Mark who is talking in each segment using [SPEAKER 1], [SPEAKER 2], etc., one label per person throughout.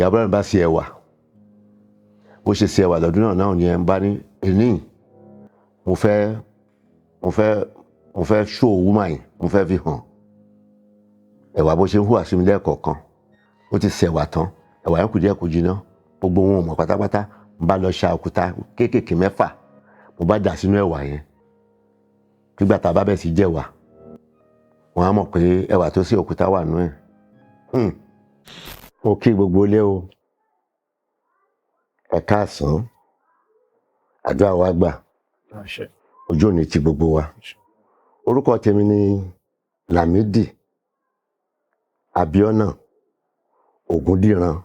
[SPEAKER 1] Ìyá bọ́lá mi bá ṣe ẹ̀wà, bó ṣe ṣe ẹ̀wà lọ́dún náà náà ni ẹ̀ ń bá ní èní. Mo fẹ́ ṣó woman yìí, mo fẹ́ fi hàn ẹ̀wà bó ṣe ń hùwà sí mi lẹ́ẹ̀kọ̀ọ̀kan. Ó ti ṣe ẹ̀wà tán, ẹ̀wà yẹn kù díẹ̀ kó jiná, gbogbo wọn ò mọ̀ pátápátá. Mo bá lọ ṣa òkúta kéékèèké 6, mo bá dà sínú ẹ̀wà yẹn. Nígbà tá a bá bẹ̀ sí jẹ̀wà, wọ́n á mọ̀ pé ẹ̀wà tó sí òkúta wà nú ẹ̀. Mo kí gbogbo ilé o, ẹ káàsán, àdúrà wa gbà, ojú òní ti gbogbo wa. Orúkọ tèmi ni Lámídì Abíọ́nà Ògúndìran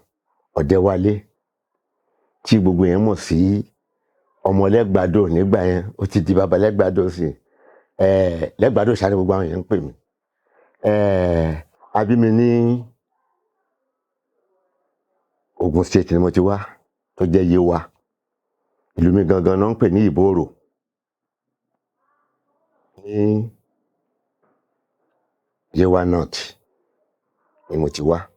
[SPEAKER 1] Ọ̀dẹ́wálé, tí gbogbo yẹn mọ̀ sí ọmọlẹ́gbàdo. Nígbà yẹn, ó ti di bàbá lẹ́gbàdo sí ẹ lẹ́gbàdo ṣáà ní gbogbo àwọn yẹn ń pè mí. A bí mi ní Ogun State ni mo ti wá, tó jẹ́ Yewa. Ìlú mi gangan náà ń pè ní Ìbòrò ní Yewa North ni mo ti wá.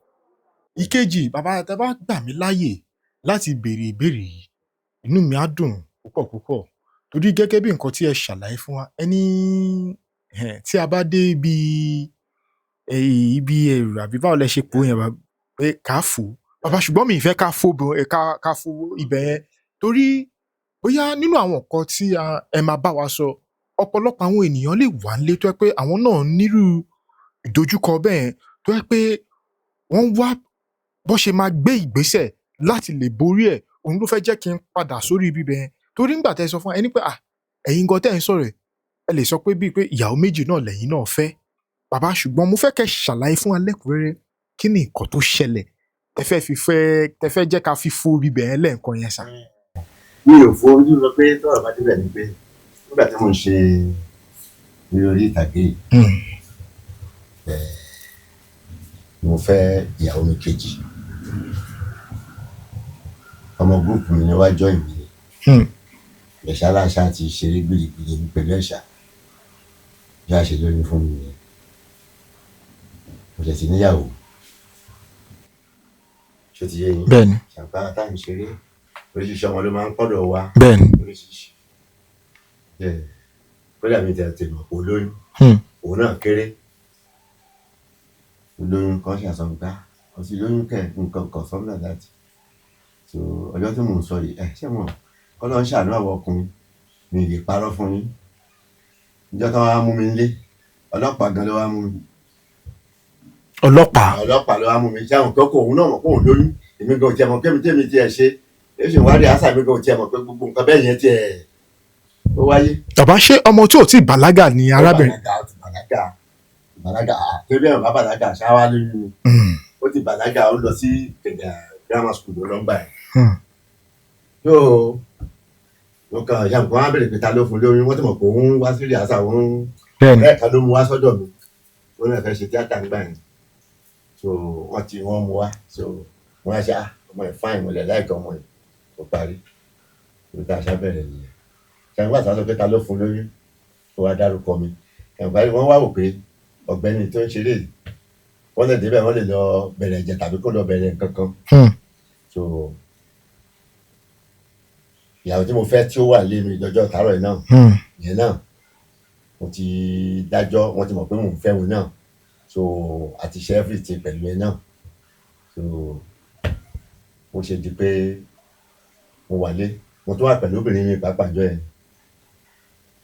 [SPEAKER 2] Ìkejì, bàbá, tẹ bá gbà mí láàyè láti béèrè ìbéèrè yìí, inú mi á dùn púpọ̀ púpọ̀, torí gẹ́gẹ́ bí nǹkan tí ẹ ṣàlàyé fún wa, ẹ ní tí a bá dé ibi ẹrù, àbí báwo lẹ ṣe pò ó yẹn, bàbá, pé ká fò ó, bàbá. Ṣùgbọ́n mi ì fẹ́ ká fò ibẹ̀ yẹn, torí bóyá nínú àwọn nǹkan tí ẹ máa bá wa sọ, ọ̀pọ̀lọpọ̀ àwọn ènìyàn lè wà nílé tó jẹ́ pé àwọn náà nírú ìdojúkọ bẹ́ẹ̀ yẹn, tó jẹ́ pé wọ́n ń wá bó ṣe máa gbé ìgbésẹ̀ láti lè borí ẹ̀. Òun ló fẹ́ jẹ́ kí n padà sórí ibi bẹ̀ yẹn, torí nígbà tẹ́ ẹ sọ fún wa, ẹ ní pé ẹ̀yin gan tẹ́ ẹ̀ ń sọ̀rọ̀ ẹ̀, ẹ lè sọ pé bíi pé ìyàwó méjì náà lẹ̀yin náà fẹ́, bàbá. Ṣùgbọ́n mo fẹ́ kẹ́ ṣàlàyé fún wa lẹ́kùnrẹ́rẹ́, kí ni nǹkan tó ṣẹlẹ̀ tẹ́ fẹ́ fi fẹ́ tẹ́ fẹ́ jẹ́ ká fi fo ibi bẹ̀ yẹn lẹ́ẹ̀kan yẹn sà?
[SPEAKER 1] Mi ò fojú lọ pé tọ́rọ̀ bá débẹ̀ ni pé nígbà tí mò ń ṣe eré orí ìtàgé yìí, mo fẹ́ ìyàwó mi kejì. Ọmọ group mi ni wá join mi. Ẹ̀ṣá láṣá ti ṣeré gbìrìgbìrì mi pẹ̀lú ẹ̀ṣá, bí a ṣe lóyún fún mi nìyẹn. Mo dẹ̀ ti níyàwó. Ṣé ó ti yé yín?
[SPEAKER 2] Bẹ́ẹ̀ni.
[SPEAKER 1] Ṣàǹpá tá à ń ṣeré, oríṣiríṣi ọmọ ló máa ń pọ̀dọ̀ wa. Oríṣiríṣi. Bẹ́ẹ̀ kódà, mi tẹ̀ tẹ̀ mọ̀ pé ó lóyún. Òun náà kéré. Ó lóyún kan ṣàṣọ mi ká. Ó ti lóyún kẹ̀, nǹkan kan, something like that. So ọjọ́ tí mò ń sọ yìí, ẹ ṣé mọ̀, k'Ọlọ́run ṣàánú àwọn ọkùnrin, mi ò lè parọ́ fún yín. Níjọ́ tí wọ́n wá mú mi nílé, ọlọ́pàá gan ló wá mú mi.
[SPEAKER 2] Ọlọ́pàá?
[SPEAKER 1] Ọlọ́pàá ló wá mú mi. Ṣé àwọn kan kò, òun náà mọ̀ pé òun lóyún. Èmi gan ò tiẹ̀ mọ̀ pé mi tèmi tiẹ̀ ṣe. Èmi sì ń wá rehearsal, mi gan ò tiẹ̀ mọ̀ pé gbogbo nǹkan bẹ́ẹ̀ yẹn tiẹ̀ ó wáyé.
[SPEAKER 2] Bàbá, ṣé ọmọ tí ò tí ì bàlágà ni arábìnrin?
[SPEAKER 1] Ó bàlágà, ó ti bàlágà. Bàlágà, torí bí bá bàlágà, ṣá wá lóyún ni. Ó ti bàlágà, ó lọ sí Ìkẹjà Grammar School ló lọ ń gbà yẹn. So mo kàn ṣe àmì kan, wá bèrè pé ta ló fún lóyún. Wọ́n ti mọ̀ pé òun wá sí rehearsal, òun ọ̀rẹ́ kan ló mú wá sọ́dọ̀ mi. Ó náà fẹ́ ṣe tíátà nígbà yẹn. So wọ́n ti wọ́n mú wá. So wọ́n á ṣe, ọmọ ẹ̀ fine, mo lẹ̀ like ọmọ yìí. Ó parí. Ó tá a ṣá bẹ̀rẹ̀ nìyẹn. Ṣé nígbà tí wọ́n sọ pé ta ló fún lóyún, ó wá dárúkọ mi. Ẹ̀gbọ́n, wọ́n wá wò pé ọ̀gbẹ́ni tó ń ṣeré yìí, wọ́n lè débẹ̀, wọ́n lè lọ bẹ̀rẹ̀ ẹ̀jẹ̀ tàbí kó lọ bẹ̀rẹ̀ nǹkan kan. So ìyàwó tí mo fẹ́, tí ó wà lé mi lọ́jọ́ tàárọ̀ yìí náà, ìyẹn náà mo ti dájọ́, wọ́n ti mọ̀ pé mò ń fẹ́ wọn náà. So àti ṣe everything pẹ̀lú ẹ náà. So ó ṣe di pé mo wà lé, mo tún wà pẹ̀lú obìnrin mi pàápàá jọ yẹn.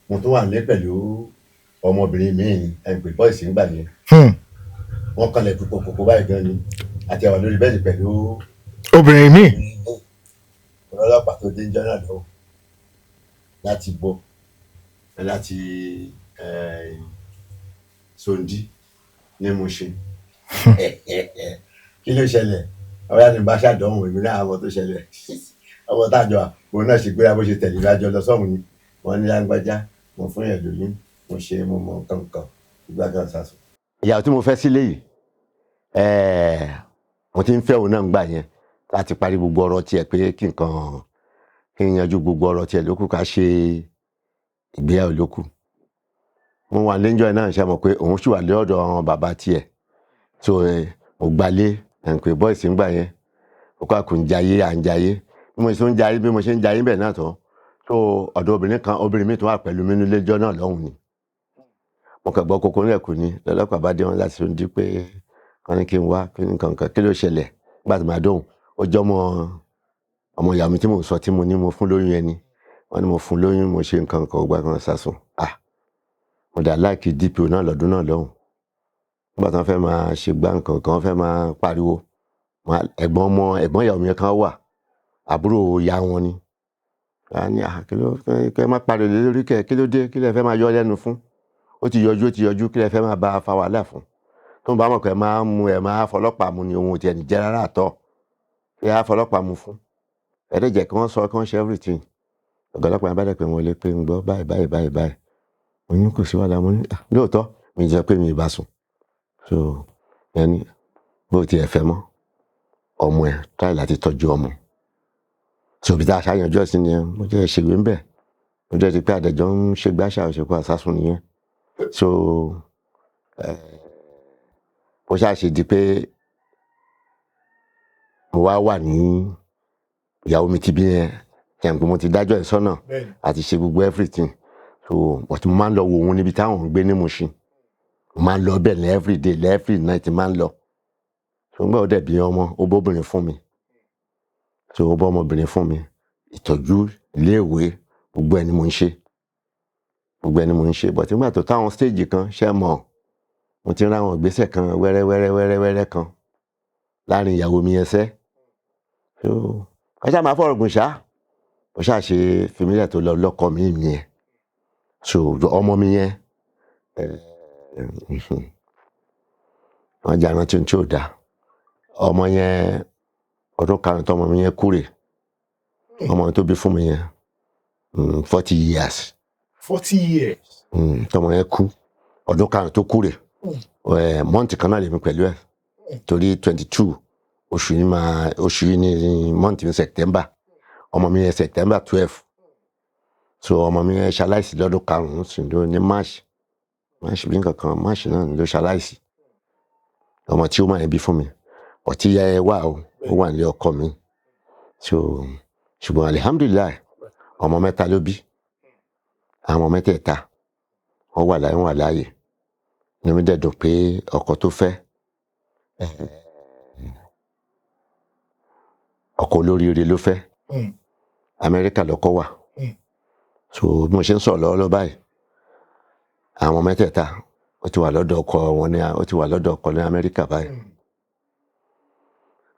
[SPEAKER 1] Mo tún wà lé pẹ̀lú ọmọbìnrin mi, ẹ̀ ń pè boys nígbà yẹn. Wọ́n kanlẹ̀ kòkòkò báyìí gan ni, àti àwà lórí bẹ́ẹ̀dì pẹ̀lú
[SPEAKER 2] Obìnrin míì?
[SPEAKER 1] Ọlọ́pàá tó dé níjọ́ náà lọ́hùn láti bọ̀ láti Sondi ní Mushin. Kí ló ṣẹlẹ̀? Ọ̀yá ni bá ṣàdánwò, èmi náà àwọn tó ṣẹlẹ̀. Ọmọ tájọ òun náà ṣe gbéra, bó ṣe tẹ̀lé lájọ lọ sọ́hùn ni. Wọ́n ní lágbájá, mo fún yẹn lóyún, mo ṣe, mo mọ nǹkan kan, ìgbà kan sàṣọ. Ìyàwó tí mo fẹ́ sílé yìí, mo ti ń fẹ́ òun náà ń gbà yẹn láti parí gbogbo ọ̀rọ̀ tiẹ̀, pé kí nǹkan kí n yanjú gbogbo ọ̀rọ̀ tiẹ̀ lókù, ká ṣe ìgbéyàwó lókù. Mo wà lẹ́jọ́ náà, ṣe mọ̀ pé òun sì wà lọ́dọ̀ àwọn bàbá tiẹ̀. So mo gbalé, ẹ̀ ń pè boys ń gbà yẹn. Ó kọ́ àkùn jayé, à ń jayé. Bí mo ṣe ń jayé, bí mo ṣe ń jayé bẹ́ẹ̀ náà tán. So ọ̀dọ̀ obìnrin kan, obìnrin mi tún wà pẹ̀lú mi nílé ẹjọ́ náà lọ́hùn ni. Mo kàn gbọ́ kókó nílẹ̀ kù ni lọ́lọ́pàá bá dé wọn láti tún di pé wọ́n ní kí n wá, kí ni nǹkan kan, kí ló ṣẹlẹ̀. Nígbà tí màá dóhùn, ó jẹ́ ọmọ ọmọ ìyá mi tí mò ń sọ tí mo ní mo fún lóyún ẹni. Wọ́n ní mo fún lóyún, mo ṣe nǹkan kan, ọgbà kan sásùn. Ah, mo dà láìkí DPO náà lọ́dún náà lọ́hùn. Nígbà tí wọ́n fẹ́ máa ṣe gbá nǹkan kan, wọ́n fẹ́ máa pariwo. Ẹ̀gbọ́n ọmọ ẹ̀gbọ́n ìyàwó mi kan wà, àbúrò ìyá wọn ni. A ní, "Ah, kí ló kí ẹ má pariwo lé lórí kẹ̀, kí ló dé, kí lẹ fẹ́ máa yọ lẹ́nu fún? Ó ti yọjú, ó ti yọjú, kí lẹ fẹ́ máa bá a fa wàhálà fún? Tó ń bá mọ̀ pé ẹ máa mú, ẹ máa fọlọ́pàá mú ni, òun ò tiẹ̀ ní jẹ́ rárá àtọ̀. Kí á fọlọ́pàá mú fún? Ẹ dẹ̀ jẹ́ kí wọ́n sọ, kí wọ́n ṣe everything." Ọ̀gá ọlọ́pàá yẹn bá dẹ̀ pé wọ́n lé pé ń gbọ́ báyìí báyìí báyìí báyìí. Mo ní kò sí wàhálà. Mo ní, "Ah, lóòótọ́ mi jẹ́ pé mi ì bá sùn." So ẹni bó ti ẹ̀ fẹ́ mọ́ ọmọ ẹ̀, try láti tọ́jú ọmọ. So ibi tá a ṣàyànjú ẹ̀ sí nìyẹn. Mo jẹ́ ṣèwé ńbẹ̀. Mo jẹ́ ti pé àdẹ̀jọ́ ń ṣe gbáṣà òṣèkú àsásùn nìyẹn. So bó ṣáà ṣe di pé mo wá wà ní ìyàwó mi ti bí yẹn, ṣe pé mo ti dájọ́ ẹ̀ sọ́nà àti ṣe gbogbo everything. So but mo máa ń lọ wo òun níbi táwọn ń gbé ní Mushin. Mo máa ń lọ bẹ́ẹ̀ ní every day, every night máa ń lọ. So nígbà ó dẹ̀ bí ọmọ, ó bóbìnrin fún mi. So ó bọ́ ọmọbìnrin fún mi. Ìtọ́jú, iléèwé, gbogbo ẹ̀ ni mò ń ṣe. Gbogbo ẹ̀ ni mò ń ṣe. But nígbà tó táwọn stage kan, ṣẹ́ mọ̀, mo ti ń ráwọn ìgbésẹ̀ kan wẹ́rẹ́ wẹ́rẹ́ wẹ́rẹ́ wẹ́rẹ́ kan láàrin ìyàwó mi yẹn sẹ́. So ẹ ṣáà máa fọ̀rọ̀ gùn ṣá. Mo ṣáà ṣe fìmílẹ̀ tó lọ lọ́kọ mi yẹn. So ọmọ mi yẹn, wọ́n jẹ́ àrántí ohun tí ò dáa. Ọmọ yẹn, ọdún karùn-ún tọmọ mi yẹn kú rè. Ọmọ tó bí fún mi yẹn, 40 years.
[SPEAKER 2] 40 years.
[SPEAKER 1] Tọmọ yẹn kú. Ọdún karùn-ún tó kú rè. Month kan náà lèmi pẹ̀lú ẹ̀. Torí 22 oṣù yìí máa, oṣù yìí ní month ní September. Ọmọ mi yẹn September 12. So ọmọ mi yẹn ṣaláìsí lọ́dún karùn-ún sì ló ní March. March bí nǹkan kan, March náà ló ṣaláìsí. Ọmọ tí ó máa yẹn bí fún mi. Ọtí ìyá ẹ wà o, ó wà nílé ọkọ mi. So ṣùgbọ́n alhamdulillahi, ọmọ mẹ́ta ló bí. Àwọn mẹ́tẹ̀ẹ̀ta wọ́n wà láyé, wọ́n wà láàyè. Inú mi dẹ̀ dùn pé ọkọ tó fẹ́, ọkọ olóríire ló fẹ́. Amẹ́ríkà lọkọ wà. So bí mo ṣe ń sọ̀rọ̀ lọ́wọ́lọ́wọ́ báyìí, àwọn mẹ́tẹ̀ẹ̀ta ó ti wà lọ́dọ̀ ọkọ wọn ní, ó ti wà lọ́dọ̀ ọkọ ní Amẹ́ríkà báyìí.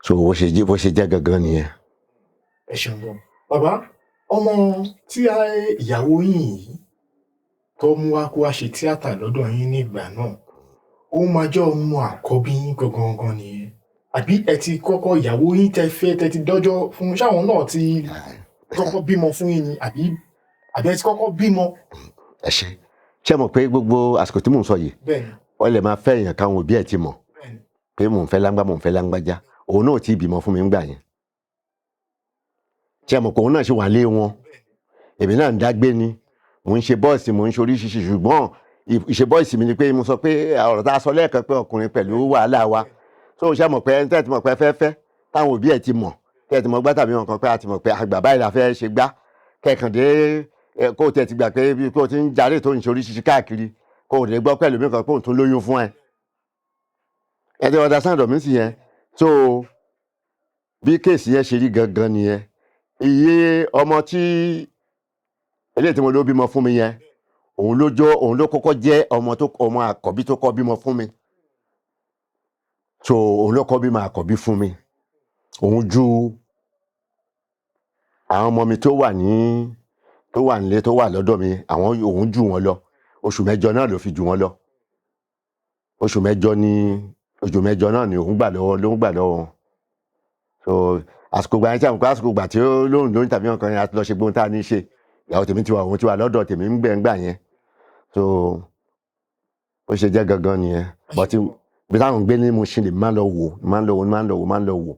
[SPEAKER 1] So bó ṣe jẹ́ gangan nìyẹn.
[SPEAKER 2] Ẹ ṣeun gan. Bàbá, ọmọ tí ìyàwó yín yìí tó mú wá kó wá ṣe tíátà lọ́dọ̀ yín ní ìgbà náà, ó máa jẹ́ ọmọ àkọ́bí yín gangan gan nìyẹn, àbí ẹ ti kọ́kọ́, ìyàwó yín tẹ fẹ́, tẹ ti dọ́jọ́ fún, ṣáwọn náà ti kọ́kọ́ bímọ fún yín ni, àbí ẹ ti kọ́kọ́ bímọ?
[SPEAKER 1] Ẹ ṣe, ṣé mọ̀ pé gbogbo àsìkò tí mò ń sọ yìí, wọ́n lè máa fẹ́ èèyàn káwọn òbí ẹ̀ ti mọ̀ pé mò ń fẹ́ láńgbá, mò ń fẹ́ láńgbájá. Òun náà ò tí ì bímọ fún mi ńgbà yẹn. Ṣé mọ̀ pé òun náà ṣì wà lé wọn, èmi náà ń dágbé ni, mò ń ṣe bọ́ọ̀sì, mò ń ṣe oríṣiríṣi. Ṣùgbọ́n ìṣe bọ́ọ̀sì mi ni pé mo sọ pé ọ̀rọ̀ tá a sọ lẹ́ẹ̀kan pé ọkùnrin pẹ̀lú wàhálà wa. So ṣé mọ̀ pé ẹni tẹ́ ti mọ̀ pé fẹ́ fẹ́, táwọn òbí ẹ̀ ti mọ̀, tẹ́ ti mọ̀ gbá tàbí nǹkan, pé a ti mọ̀ pé àgbà báyìí la fẹ́ ṣe gbá kẹ̀kàndé, kó o tẹ̀ ti gbà pé bí kó o ti ń jarè tó ń ṣe oríṣiríṣi káàkiri, kó o lè gbọ́ pẹ̀lú mi kan pé òun tún lóyún fún ẹ. Ẹ ti understand mi sì yẹn. So bí case yẹn ṣe rí gangan nìyẹn. Iye ọmọ tí eléyìí tí mo ló bímọ fún mi yẹn, òun ló jọ, òun ló kọ́kọ́ jẹ́ ọmọ tó, ọmọ àkọ́bí tó kọ́ bímọ fún mi. So òun ló kọ́ bímọ àkọ́bí fún mi. Òun ju àwọn ọmọ mi tó wà ní, tó wà nílé, tó wà lọ́dọ̀ mi, àwọn òun jù wọ́n lọ. Oṣù 8 náà ló fi jù wọ́n lọ. Oṣù 8 ni, oṣù 8 náà ni òun gbà lọ́wọ́, ló ń gbà lọ́wọ́ wọn. So àsìkò gbà yẹn tí àwọn àsìkò gbà tí ó lóhùn lóhùn tàbí nǹkan yẹn, a ti lọ ṣe gbóhùn tá a ní í ṣe. Ìyàwó tèmi ti wà, òun ti wà lọ́dọ̀ tèmi ń gbẹ̀ ń gbà yẹn. So ó ṣe jẹ́ gangan nìyẹn. But bí táwọn ń gbé ní Mushin lè máa ń lọ wò, máa ń lọ wò, máa ń lọ wò, máa ń lọ wò.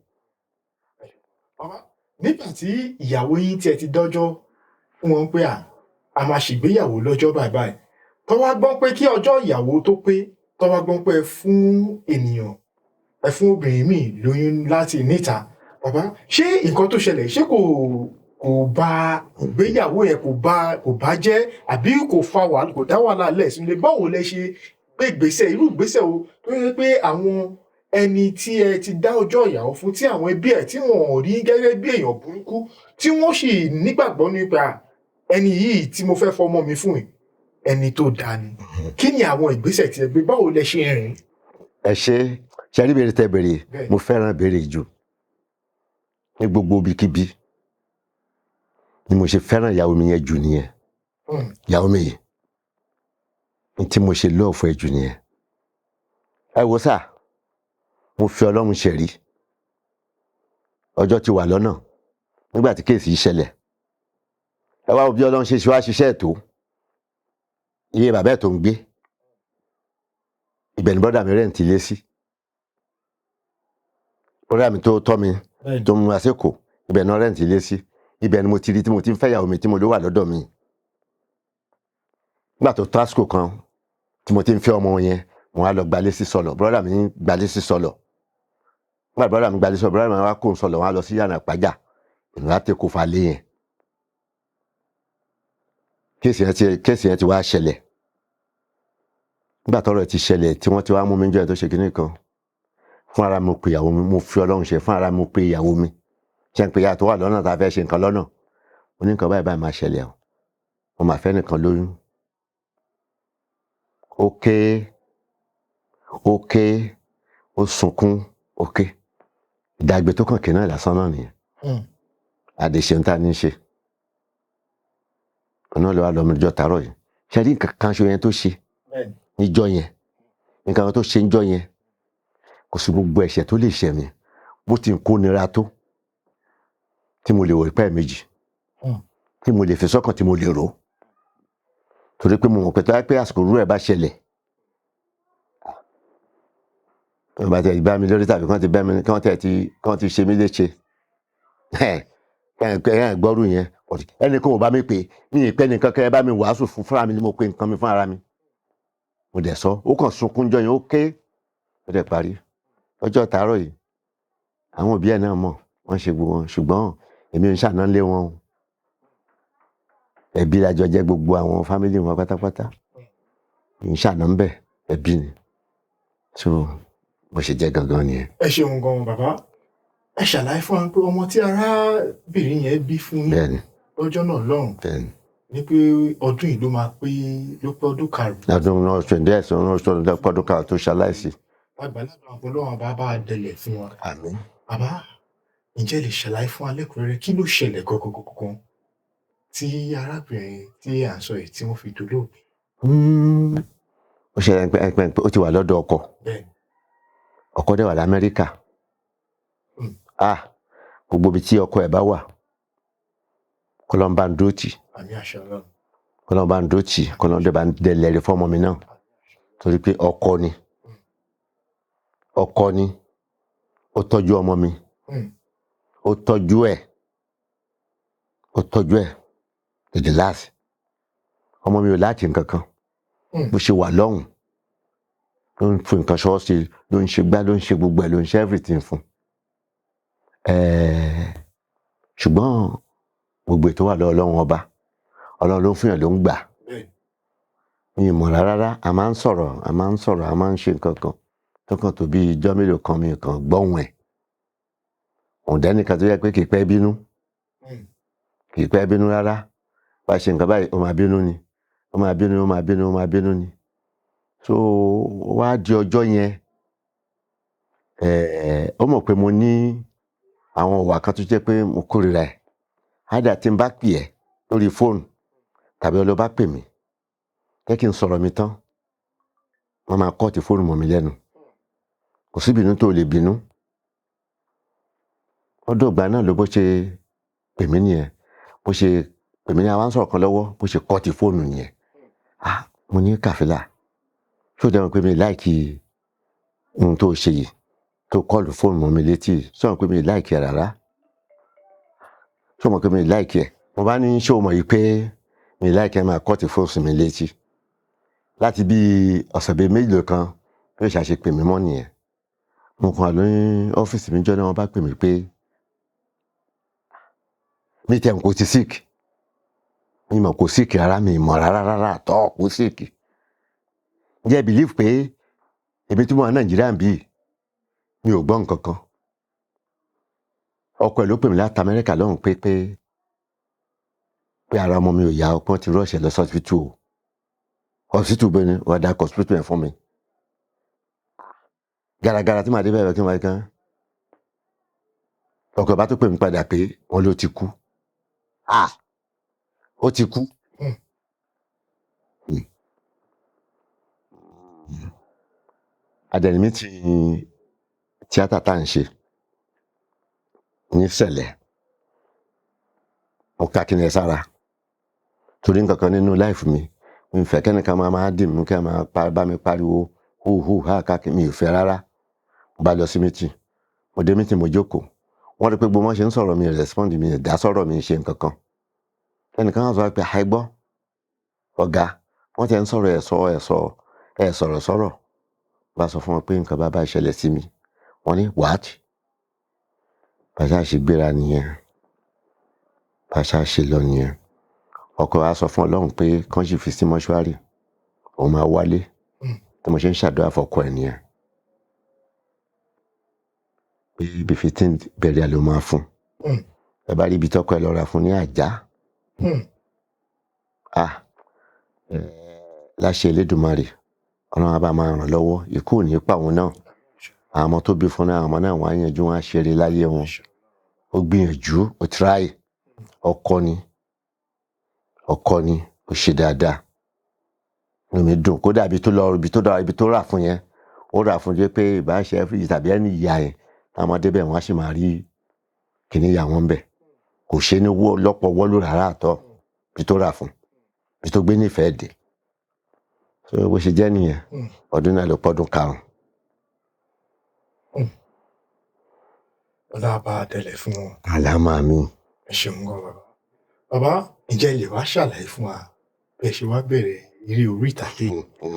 [SPEAKER 2] Bàbá, nígbà tí ìyàwó yín tí ẹ ti dọ́jọ́ fún wọn pé a máa ṣègbéyàwó lọ́jọ́ báyìí báyìí, tó wá gbọ́n pé kí ọjọ́ ìyàwó tó pé, tó wá gbọ́n pé ẹ fún ènìyàn, ẹ fún obìnrin míì lóyún láti níta, Bàbá, ṣé nǹkan tó ṣẹlẹ̀, ṣé kò bà ìgbéyàwó yẹn, kò bá jẹ́, àbí kò fa wàhálà, kò dá wàhálà lẹ̀ sílé? Báwo lẹ ṣe gbé ìgbésẹ̀, irú ìgbésẹ̀ wo tó yẹ pé àwọn ẹni tí ẹ ti dá ọjọ́ ìyàwó fún, tí àwọn ẹbí ẹ̀ tí wọn ò rí gẹ́gẹ́ bí èèyàn burúkú, tí wọ́n sì nígbàgbọ́ nípa ẹni yìí tí mo fẹ́ fọmọ mi fún yìí, ẹni tó dáa ni? Kí ni àwọn ìgbésẹ̀ tí ẹ gbé? Báwo lẹ ṣe rìn?
[SPEAKER 1] Ẹ ṣe ṣe rí béèrè tẹ béèrè.
[SPEAKER 2] Bẹ́ẹ̀.
[SPEAKER 1] Mo fẹ́ràn béèrè jù ní gbogbo ibikíbi ni mo ṣe fẹ́ràn ìyàwó mi yẹn jù nìyẹn. Ìyàwó mi yìí ní tí mo ṣe love ẹ jù nìyẹn. Ẹ wo sà, mo fi Ọlọ́run ṣẹ̀rí, ọjọ́ ti wà lọ́nà nígbà tí case yìí ṣẹlẹ̀. Ẹ wá wo bí Ọlọ́run ṣe ṣe wá ṣiṣẹ́ ẹ̀ tó iye bàbá ẹ̀ tó ń gbé ibẹ̀ ni brother mi rent ilé sí, brother mi tó tọ́ mi, tó mú wa sékòó, ibẹ̀ náà rent ilé sí. Ibẹ̀ ni mo ti rí tí mo ti ń fẹ́ ìyàwó mi tí mo ló wà lọ́dọ̀ mi. Nígbà tó tó àsìkò kan tí mo ti ń fẹ́ ọmọ yẹn, mo wá lọ gbalé sí Sọlọ. Brother mi ń gbalé sí Sọlọ. Nígbà brother mi gbalé sí Sọlọ, brother mi wá kó Sọlọ, wọn á lọ sí Yànà Pàjà, èmi wá tẹ́ kó fa lé yẹn. Case yẹn ti wá ṣẹlẹ̀. Nígbà tọ́rọ̀ ti ṣẹlẹ̀, tí wọ́n ti wá mú mi jọ ẹ tó ṣe kinní kan, fún ara mi pè ìyàwó mi. Mo fi Ọlọ́run ṣe, fún ara mi pè ìyàwó mi, ṣe ń pè ìyá tó wà lọ́nà tá a fẹ́ ṣe nǹkan lọ́nà. Mo ní nǹkan báyìí báyìí máa ṣẹlẹ̀ o, mo máa fẹ́ nìkan lóyún. Ó ké, ó ké, ó sunkún, ó ké. Ìdágbé tó kàn ké náà lásán náà nìyẹn. Àdèṣe ń ta ní í ṣe ọ̀nà lọ́wọ́ lọ́mọ ìjọ tàárọ̀ yìí. Ṣe rí nǹkan kan ṣo yẹn tó ṣe níjọ́ yẹn, nǹkan kan tó ṣe níjọ́ yẹn, kò sí gbogbo ẹ̀ṣẹ̀ tó lè ṣẹ̀ mí, bó ti ń kó nira tó, tí mo lè wò pẹ́ méjì, tí mo lè fi sọ́kàn, tí mo lè rò ó, torí pé mo mọ̀ pé tó yẹ pé àsìkò rú ẹ̀ bá ṣẹlẹ̀, wọ́n bá tẹ̀ bá mi lórí tàbí kán ti bẹ́ mi, kán tẹ̀ ti kán ti ṣe mí léṣe, ẹ̀ gbọ́rù yẹn. Ẹnì kan ò bá mi pè mí ì pẹ́ nìkan kẹ́ ẹ bá mi wàásù fún fúnra mi ni mo pe nǹkan mi fún ara mi. Mo dẹ̀ sọ, ó kàn sunkún jọ yẹn, ó ké, ó dẹ̀ parí. Lọ́jọ́ tàárọ̀ yìí, àwọn òbí ẹ̀ náà mọ̀, wọ́n ṣe gbogbo wọn, ṣùgbọ́n èmi ò ń ṣàná lé wọn o. Ẹbí la jọ jẹ́, gbogbo àwọn family wọn pátápátá, mi ń ṣàná ń bẹ̀, ẹbí ni. So bó ṣe jẹ́ gangan nìyẹn.
[SPEAKER 2] Ẹ ṣeun gan, bàbá. Ẹ ṣàlàyé fún wa pé ọmọ tí arábìnrin yẹn bí fún yín lọ́jọ́ náà lọ́hùn ní pé ọdún yìí ló máa pé, ló pé ọdún 5.
[SPEAKER 1] Ọdún náà ṣe díẹ̀ sí ọdún tó pọ́dún 5 tó ṣaláìsí.
[SPEAKER 2] Àgbàlagbà Ọlọ́run bá bá dẹlẹ̀ fún wa.
[SPEAKER 1] Àmín.
[SPEAKER 2] Bàbá, ǹjẹ́ lè ṣàlàyé fún wa lẹ́kùnrẹ́rẹ́ kí ló ṣẹlẹ̀ gangan tí arábìnrin tí à ń sọ yìí tí wọ́n fi dolóògbé?
[SPEAKER 1] Ó ṣẹlẹ̀ pé ó ti wà lọ́dọ̀ ọkọ. Ọkọ dẹ̀ wà l'Amẹ́ríkà. Ah, gbogbo ibi tí ọkọ ẹ̀ bá wà, kọ́lọ́n bá ń dúró tì.
[SPEAKER 2] Àmín, àṣẹ Ọlọ́run.
[SPEAKER 1] Kọ́lọ́n bá ń dúró tì, kọ́lọ́n dẹ̀ bá ń dẹlẹ̀ rẹ̀ fọ́mọ mi náà, torí pé ọkọ ni, ọkọ ni, ó tọ́jú ọmọ mi, ó tọ́jú ẹ̀, ó tọ́jú ẹ̀ to the last. Ọmọ mi ò láti nǹkan kan. Bó ṣe wà lọ́hùn ló ń fi nǹkan ṣọwọ́ sí, ló ń ṣe gbá, ló ń ṣe gbogbo ẹ̀, ló ń ṣe everything fún. Ṣùgbọ́n gbogbo ètò wà lọ́wọ́ Ọlọ́run ọba. Ọlọ́run ló ń fún yàn, ló ń gbà. Mi ì mọ̀ rárá. A máa ń sọ̀rọ̀, a máa ń sọ̀rọ̀, a máa ń ṣe nǹkan kan tó kàn tó bí ijọ́ mélòó kan, mi kàn gbọ́hùn ẹ̀. Òun dẹ́nìkan tó yẹ pé kì í pẹ́ bínú, kì í pẹ́ bínú rárá. Bá ṣe nǹkan báyìí, ó máa bínú ni, ó máa bínú, ó máa bínú, ó máa bínú ni. So ó wá di ọjọ́ yẹn, ó mọ̀ pé mo ní àwọn ìwà kan tó jẹ́ pé mo kórìíra ẹ̀. Ádà tí n bá pè ẹ́ lórí fóònù tàbí ọlọ́ bá pè mí, jẹ́ kí n sọ̀rọ̀ mi tán, wọ́n máa cut fóònù mọ́ mi lẹ́nu. Kò sí ìbínú tó lè bínú. Ọdún ìgbà náà ló bó ṣe pè mí nìyẹn, bó ṣe pè mí ní àwọn sọ̀rọ̀ kan lọ́wọ́, bó ṣe cut fóònù nìyẹn. Ah, mo ní Kàfílà, ṣé o dẹ̀ mọ̀ pé mi like ohun tó ṣe yìí, tó cut fóònù mọ́ mi létí? Ṣé o mọ̀ pé mi like ẹ̀ rárá? Ṣé o mọ̀ pé mi like ẹ̀? Mo bá ní ṣé o mọ̀ yìí pé mi like ẹ̀ máa cut fóònù sí mi létí. Láti bí ọ̀sẹ̀ bíi mélòó kan bí ó ṣe pè mí mọ́ nìyẹn. Mo kàn wà ní ọ́fíìsì mi jọ́ náà, wọ́n bá pè mí pé Mi tẹ̀ kò ti sick, mi mọ̀ kò sick rárá, mi mọ̀ rárá rárá tọ́ kò sick. Ǹjẹ́ believe pé èmi tí mo wà Nàìjíríà bí mi ò gbọ́ nǹkan kan. Ọkọ ẹ̀ ló pè mí láti Amẹ́ríkà lọ́hùn pé pé pé ara ọmọ mi ò yá, ọpọ́n ti rọ́ọ̀ṣẹ̀ lọ sọ́sibítù o. Hospital bẹ́ẹ̀ ni wọ́n dá hospital yẹn fún mi. Garagara tí màá dé bẹ́ẹ̀ kí n máa kán. Ọkọ ẹ̀ bá tó pè mí padà pé wọ́n ló ti kú. Ah, ó ti kú. Adẹ̀rìn ti tíátà tá à ń ṣe ní Sẹ̀lẹ̀, mo ká kíni ẹ sára torí nǹkan kan nínú láìfù mi, mi fẹ́ kẹ́nìkan máa dì mí, kí ẹ máa bá mi pariwo hu hu ha káàkiri, mi ò fẹ́ rárá. Mo bá lọ sí mítìn, mo dé mítìn, mo jókòó, wọ́n rí pé gbogbo wọn ṣe ń sọ̀rọ̀ mi, rẹ̀spọ́ndì mi, dá sọ̀rọ̀ mi, ṣe nǹkan kan. Ẹnìkan á sọ pé àìgbọ́ ọ̀gá, wọ́n ti ń sọ̀rọ̀ ẹ̀ sọ ẹ̀ sọ ẹ̀ sọ̀rọ̀ sọ̀rọ̀. Bá sọ fún wọn pé nǹkan bá bá ìṣẹ̀lẹ̀ sí mi, wọ́n ní what? Bàṣà ṣe gbéra nìyẹn, bàṣà ṣe lọ nìyẹn. Ọkọ wa sọ fún Ọlọ́run pé kán sì fi sí mọ́ṣúárì, òun máa wálé. Tí mo ṣe ń ṣàdúrà fọkọ ẹ̀ nìyẹn pé ibi 15 bẹ̀rẹ̀ ló máa fún. Ẹ bá rí ibi tọkọ ẹ lọ ra fún ní àjà. Ah, láṣẹ Elédùmarè, Ọlọ́run á bá máa ràn lọ́wọ́, ikú ò ní pa òun náà. Àwọn ọmọ tó bí fún náà, àwọn ọmọ náà wọ́n á yanjú, wọ́n á ṣeré láyé wọn. Ó gbìyànjú, ó tíráì, ọkọ ni, ọkọ ni, ó ṣe dáadáa. Inú mi dùn kódà ibi tó lọ, ibi tó dá, ibi tó rà fún yẹn, ó rà fún jẹ́ pé ìbáṣe fíjì tàbí ẹni ìyá yẹn, táwọn ọmọdé bẹ̀ wọ́n á sì máa rí kìnní ìyá wọn bẹ̀. Kò ṣe ní wọ́ lọ́pọ̀ wọ́lú rárá àtọ́ ibi tó rà fún, ibi tó gbé nífẹ̀ẹ́ dé. So bó ṣe jẹ́ nìyẹn, ọdún náà ló pọ́dún 5.
[SPEAKER 2] Ọlá bá a tẹ̀lé fún wọn.
[SPEAKER 1] Àlámà mi.
[SPEAKER 2] Ẹ ṣeun gan bàbá. Bàbá, ǹjẹ́ lè wá ṣàlàyé fún wa bí ẹ ṣe wá bẹ̀rẹ̀ eré orí ìtàgé?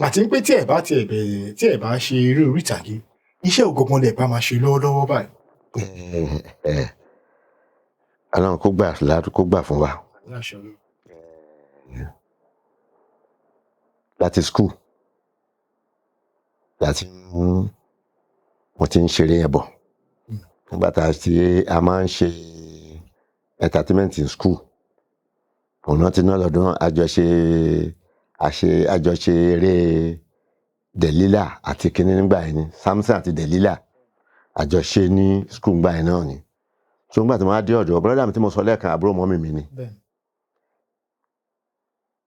[SPEAKER 2] Àti pé tí ẹ bá tiẹ̀ bẹ̀rẹ̀, tí ẹ bá ṣe eré orí ìtàgé, iṣẹ́ ògangan lẹ bá máa ṣe lọ́wọ́lọ́wọ́ báyìí.
[SPEAKER 1] Ọlọ́run kó gbà kó gbà fún wa. Láti school láti mo ti ń ṣeré yẹn bọ̀. Nígbà tá a máa ń ṣe entertainment in school, òun náà ti ná lọ́dún àjọṣe eré Delilah àti kinní nígbà yẹn ni, Samson àti Delilah àjọṣe ní school nígbà yẹn náà ni. So nígbà tí mo wá dé ọ̀dọ̀ brother mi tí mo sọ lẹ́ẹ̀kan, àbúrò mọ́mì mi ni.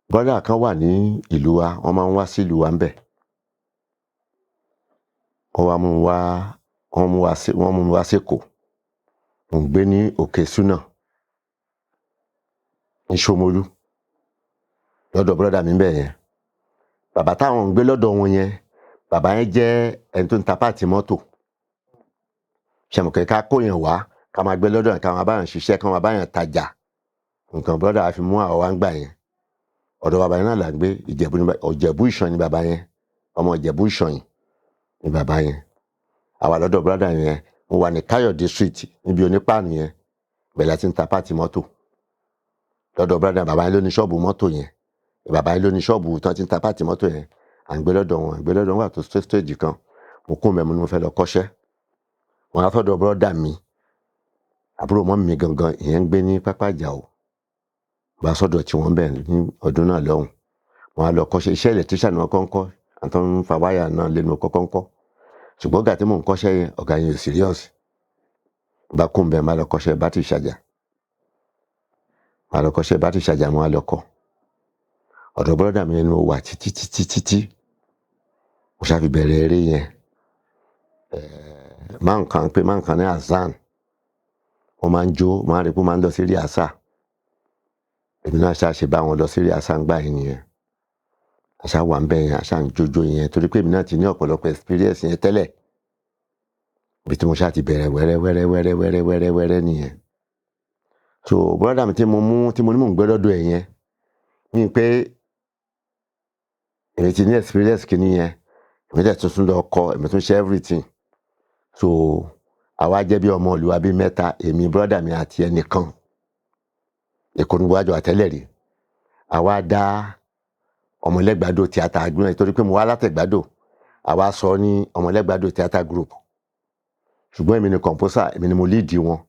[SPEAKER 1] Brother kan wà ní ìlú wa, wọ́n máa ń wá sí ìlú wa ńbẹ̀. Wọ́n wá mú wa, wọ́n mú wa sí, wọ́n mú wa sékòó. Mò ń gbé ní Òkè Súnà ní Ṣómólú lọ́dọ̀ brother mi ńbẹ̀ yẹn. Bàbá táwọn ń gbé lọ́dọ̀ wọn yẹn, bàbá yẹn jẹ́ ẹni tó ń ta páàtì mọ́tò. Ṣàmùkẹ́ ká kó yẹn wá, ká máa gbé lọ́dọ̀ yẹn, ká máa bá yẹn ṣiṣẹ́, ká máa bá yẹn tajà. Nǹkan brother wa fi mú àwọn wá ń gbà yẹn. Ọ̀dọ̀ bàbá yẹn náà là ń gbé. Ìjẹ̀bú ni Ìjẹ̀bú Ìṣàn ni bàbá yẹn. Ọmọ Ìjẹ̀bú Ìṣàn ni bàbá yẹn. Àwa lọ́dọ̀ brother yẹn, mo wà ní Káyọ̀dé street níbi onípáànù yẹn. Bẹ̀rẹ̀ láti ń ta páàtì mọ́tò. Lọ́dọ̀ brother, bàbá yẹn ló ní ṣọ́ọ̀bù mọ́tò yẹn. Bàbá yẹn ló ní ṣọ́ọ̀bù tán ti ń ta páàtì mọ́tò yẹn. À ń gbé lọ́dọ̀ wọn, à ń gbé lọ́dọ̀ wọn wà tó stage kan. Mo kún mẹ́mu ni mo fẹ́ lọ kọ́ṣẹ́. Wọ́n á fọ́dọ̀ brother mi, àbúrò mọ́ mi gangan, ìyẹn ń gbé ní Pápá Ìjàó. Bá sọ́dọ̀ tí wọ́n bẹ̀ ní ọdún náà lọ́hùn. Wọ́n á lọ kọ́ṣẹ́, iṣẹ́ electrician ni wọ́n kọ́ ń kọ́, àtọ́ ń fa wáyà náà lẹ́nu kọ́kọ́ ń kọ́. Ṣùgbọ́n ọ̀gá tí mò ń kọ́ṣẹ́ yẹn, ọ̀gá yẹn ò serious. Bá kún bẹ́ẹ̀, máa lọ kọ́ṣẹ́ bátìrì ṣàjà. Máa lọ kọ́ṣẹ́ bátìrì ṣàjà, mo á lọ kọ́. Ọ̀dọ̀ brother mi ni mo wà títí títí títí. Mo ṣáà fi bẹ̀rẹ̀ eré yẹn. Máa ń kan pé máa ń kan ní Azan. Wọ́n máa ń jó, máa ń rí pé ó máa ń lọ sí rìásà. Èmi náà ṣáà ṣe bá wọn lọ sí rìásà ń gbà yẹn nìyẹn. Àṣà wà ń bẹ̀ yẹn, àṣà ń jójó yẹn torí pé èmi náà ti ní ọ̀pọ̀lọpọ̀ experience yẹn tẹ́lẹ̀. Ibi tí mo ṣáà ti bẹ̀rẹ̀ wẹ́rẹ́ wẹ́rẹ́ wẹ́rẹ́ wẹ́rẹ́ wẹ́rẹ́ wẹ́rẹ́ nìyẹn. So brother mi tí mo mú, tí mo ní mò ń gbé lọ́dọ̀ ẹ̀ yẹn, ní pé èmi ti ní experience kìíní yẹn, èmi dẹ̀ tuntun lọ kọ́, èmi tún ṣe everything. So àwa jẹ́ bí ọmọ ìlú wa bí mẹ́ta, èmi brother mi àti ẹnìkan. Èkó ní wájú àtẹ́lẹ̀ rí. Àwa dá Ọmọlẹ́gbàdo Theatre Group torí pé mo wá látẹ̀gbàdo, àwa sọ ní Ọmọlẹ́gbàdo Theatre Group. Ṣùgbọ́n èmi ni composer, èmi ni mo lead wọn,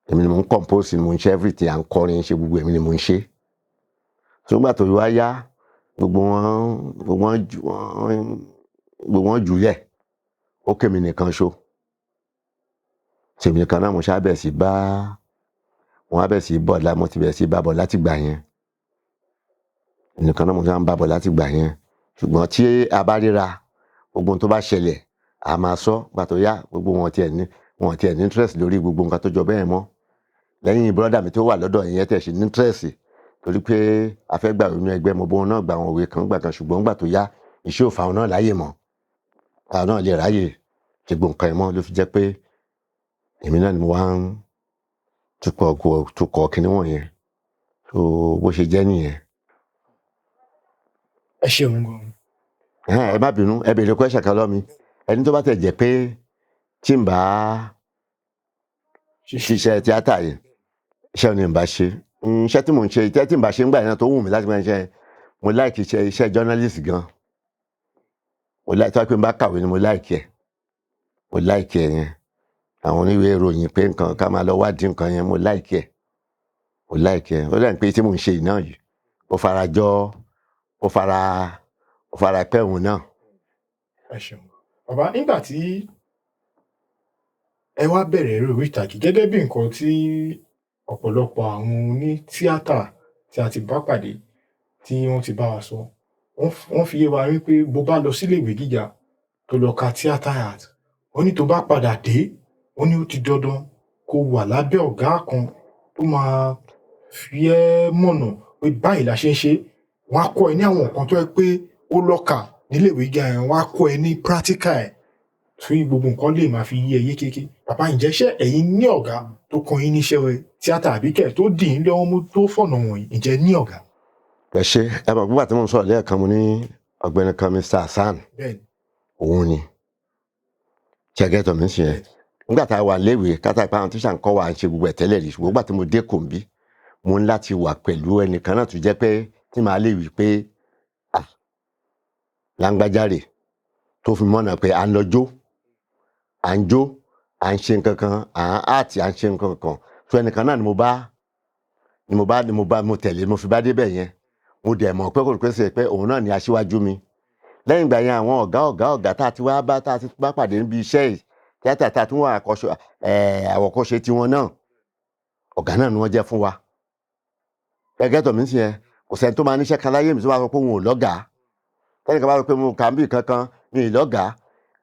[SPEAKER 1] èmi ni mo ń compose, ni mo ń ṣe everything, à ń kọrin, ṣe gbogbo, èmi ni mo ń ṣe. Ṣùgbọ́n tó wá yá, gbogbo wọn jùlẹ̀, ó kémi nìkan ṣo. Tèmi nìkan náà mo ṣáà bẹ̀ sí bá wọn, á bẹ̀ sí bọ̀ lá, mo ti bẹ̀ sí bá bọ̀ láti gbà yẹn. Nìkan náà mo ṣáà ń bá bọ̀ láti gbà yẹn. Ṣùgbọ́n tí a bá ríra, gbogbo ohun tó bá ṣẹlẹ̀, a máa sọ. Gbà tó yá, gbogbo wọn tiẹ̀ ní interest lórí gbogbo nǹkan tó jọ bẹ́ẹ̀ mọ́. Lẹ́yìn brother mi tó wà lọ́dọ̀ yẹn tẹ̀ ṣe ní interest, torí pé a fẹ́ gbà nínú ẹgbẹ́, mo bóun náà gba àwọn òwe kan gbà kan. Ṣùgbọ́n gbà tó yá, iṣẹ́ ò fa àwọn náà láàyè mọ́, àwọn náà lè ráyè ṣe gbogbo nǹkan yẹn mọ́, ló fi jẹ́ pé èmi náà ni mo wá ń tukọ̀ kinní wọ̀nyẹn. So bó ṣe jẹ́ nìyẹn.
[SPEAKER 2] Ẹ ṣeun gan.
[SPEAKER 1] Ẹ má bínú, ẹ béèrè question kan lọ́ mi. Ẹni tó bá tẹ̀ jẹ́ pé tí n bá ṣiṣẹ́ tíátà yìí, iṣẹ́ ni n bá ṣe? Iṣẹ́ tí mò ń ṣe, iṣẹ́ tí n bá ṣe ń gbà yẹn tó wù mí láti máa ṣe, mo like iṣẹ́ journalist gan. Mo like tó wá pé n bá kàwé ni, mo like ẹ̀, mo like ẹ̀ yẹn. Àwọn oníwèé ìròyìn pé nǹkan ká máa lọ wádìí nǹkan yẹn, mo like ẹ̀, mo like ẹ̀. Ó dà ní pé tí mò ń ṣe yìí náà yìí, ó fara jọ, ó fara pẹ́ òun náà.
[SPEAKER 2] Ẹ ṣeun, bàbá. Nígbà tí ẹ wá bẹ̀rẹ̀ eré orí ìtàgé, gẹ́gẹ́ bí nǹkan tí ọ̀pọ̀lọpọ̀ àwọn oní tíátà tí a ti bá pàdé tí wọ́n ti bá wa sọ, wọ́n fi yé wa wípé bó bá lọ sílé ìwé gíga tó lọ ka theatre art, wọ́n ní tó bá padà dé, wọ́n ní ó ti dandan kó wà lábẹ́ ọ̀gá kan tó máa fi ẹ́ mọ̀nà pé báyìí la ṣe ń ṣe. Wọ́n á kọ́ ẹ ní àwọn nǹkan tó yẹ pé ó lọ kà nílé ìwé gíga yẹn, wọ́n á kọ́ ẹ ní practical ẹ̀ tí gbogbo nǹkan lè máa fi yé ẹ yékéyéké. Bàbá, ǹjẹ́ ṣé ẹ̀yin ní ọ̀gá tó kọ́ yín níṣẹ́ tíátà, àbí kẹ̀ tó dì yín lọ́wọ́ mú, tó fọ̀nà wọ̀nyí? Ǹjẹ́ ní ọ̀gá?
[SPEAKER 1] Ẹ ṣe. Ẹ mọ̀ nígbà tí mo ń sọ̀rọ̀ lẹ́ẹ̀kan, mo ní ọ̀gbẹ́ni kan, Mr. Hasan. Òun ni ṣẹ́gẹ́tọ̀ mi ń ṣe yẹn nígbà tá a wà léwe, kátà pé àwọn tíṣà ń kọ́ wa ń ṣe gbogbo ẹ̀ tẹ́lẹ̀ rí. Ṣùgbọ́n nígbà tí mo dé kòǹbí, mo ń láti wà pẹ̀lú ẹnìkan náà tó jẹ́ pé tí màá lè wí pé, ah, láńgbájáre, tó fi mọ̀nà pé à ń lọ jó, à ń jó, à ń ṣe nǹkan kan, à ń áàtì, à ń ṣe nǹkan kan. Tó ẹnìkan náà ni mo bá mo tẹ̀lé, mo fi bá débẹ̀ yẹn. Mo dẹ̀ mọ̀ pé kò pèsè pé òun náà ni aṣíwájú mi. Lẹ́yìn ìgbà yẹn, àwọn ọ̀gá tá a ti wá bá, tá a ti bá pàdé níbi iṣẹ́ yìí tíátà, tá a tún wà àkọ́ṣe àwọ̀kọ́ṣe tiwọn náà, ọ̀gá náà ni wọ́n jẹ́ fún wa. Gẹ́gẹ́ tọ̀ mí sí yẹn, kò sẹ́ni tó máa níṣẹ́ kan láyé mi tó máa sọ pé òun ò lọ́gàá. Tẹ́nìkan bá sọ pé mo kà ń bì kankan, mi ì lọ́gàá,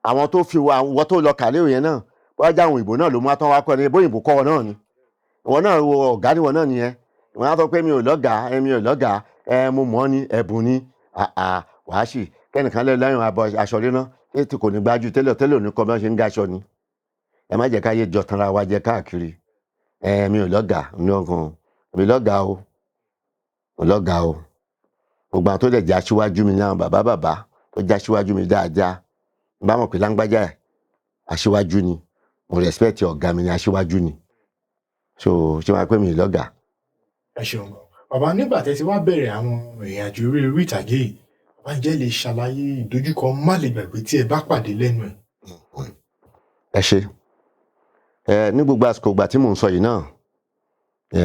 [SPEAKER 1] àwọn tó fi wa, wọ́n tó lọ kàlẹ́ òyìn náà, wọ́n já àwọn òyìnbó náà ló mú atán wá kọ́ ni, bóyìnbó kọ́ ọ náà ni, ìwọ náà wo ọ̀gá níwọ náà nìyẹn. Ìwọ náà sọ pé mi ò lọ́gàá, ẹ mi ò lọ́gàá, ẹ mo mọ̀ ọ́ ni, ẹ̀bùn ni. Àà, wàá sì kẹ́nìkan lẹ́yìn abọ́ aṣọ ríná tí kò ní gbájú tẹ́lẹ̀ tẹ́lẹ̀, òní kọ́ bí wọ́n ṣe ń gaṣọ ni. Ẹ má jẹ́ ká yé jọ tanra wa jẹ káàkiri. Ẹ mi ò lọ́gàá ní ọkàn mi, lọ́gàá o, mo lọ́gàá o. Gbogbo àwọn tó dẹ̀ jẹ́ aṣíwájú mi náà, bàbá bàbá tó jẹ́ aṣíwájú mi dáadáa, n bá mọ̀ pé láńgbájá ẹ̀ aṣíwájú ni, mo respect ọ̀gá mi ni, aṣíwájú ni. So ṣé wàá pé mi ò lọ́gàá?
[SPEAKER 2] Ẹ ṣeun gan, bàbá. Nígbà tẹ́ ti wá bẹ̀rẹ̀ àwọn ìrìn àjò eré orí ìtàgé yìí, bàbá, ǹjẹ́ lè ṣàlàyé ìdojúkọ má lè gbàgbé tí ẹ bá pàdé lẹ́nu ẹ̀?
[SPEAKER 1] Ẹ ṣe. Ẹ ní gbogbo àsìkò ìgbà tí mò ń sọ yìí náà, ẹ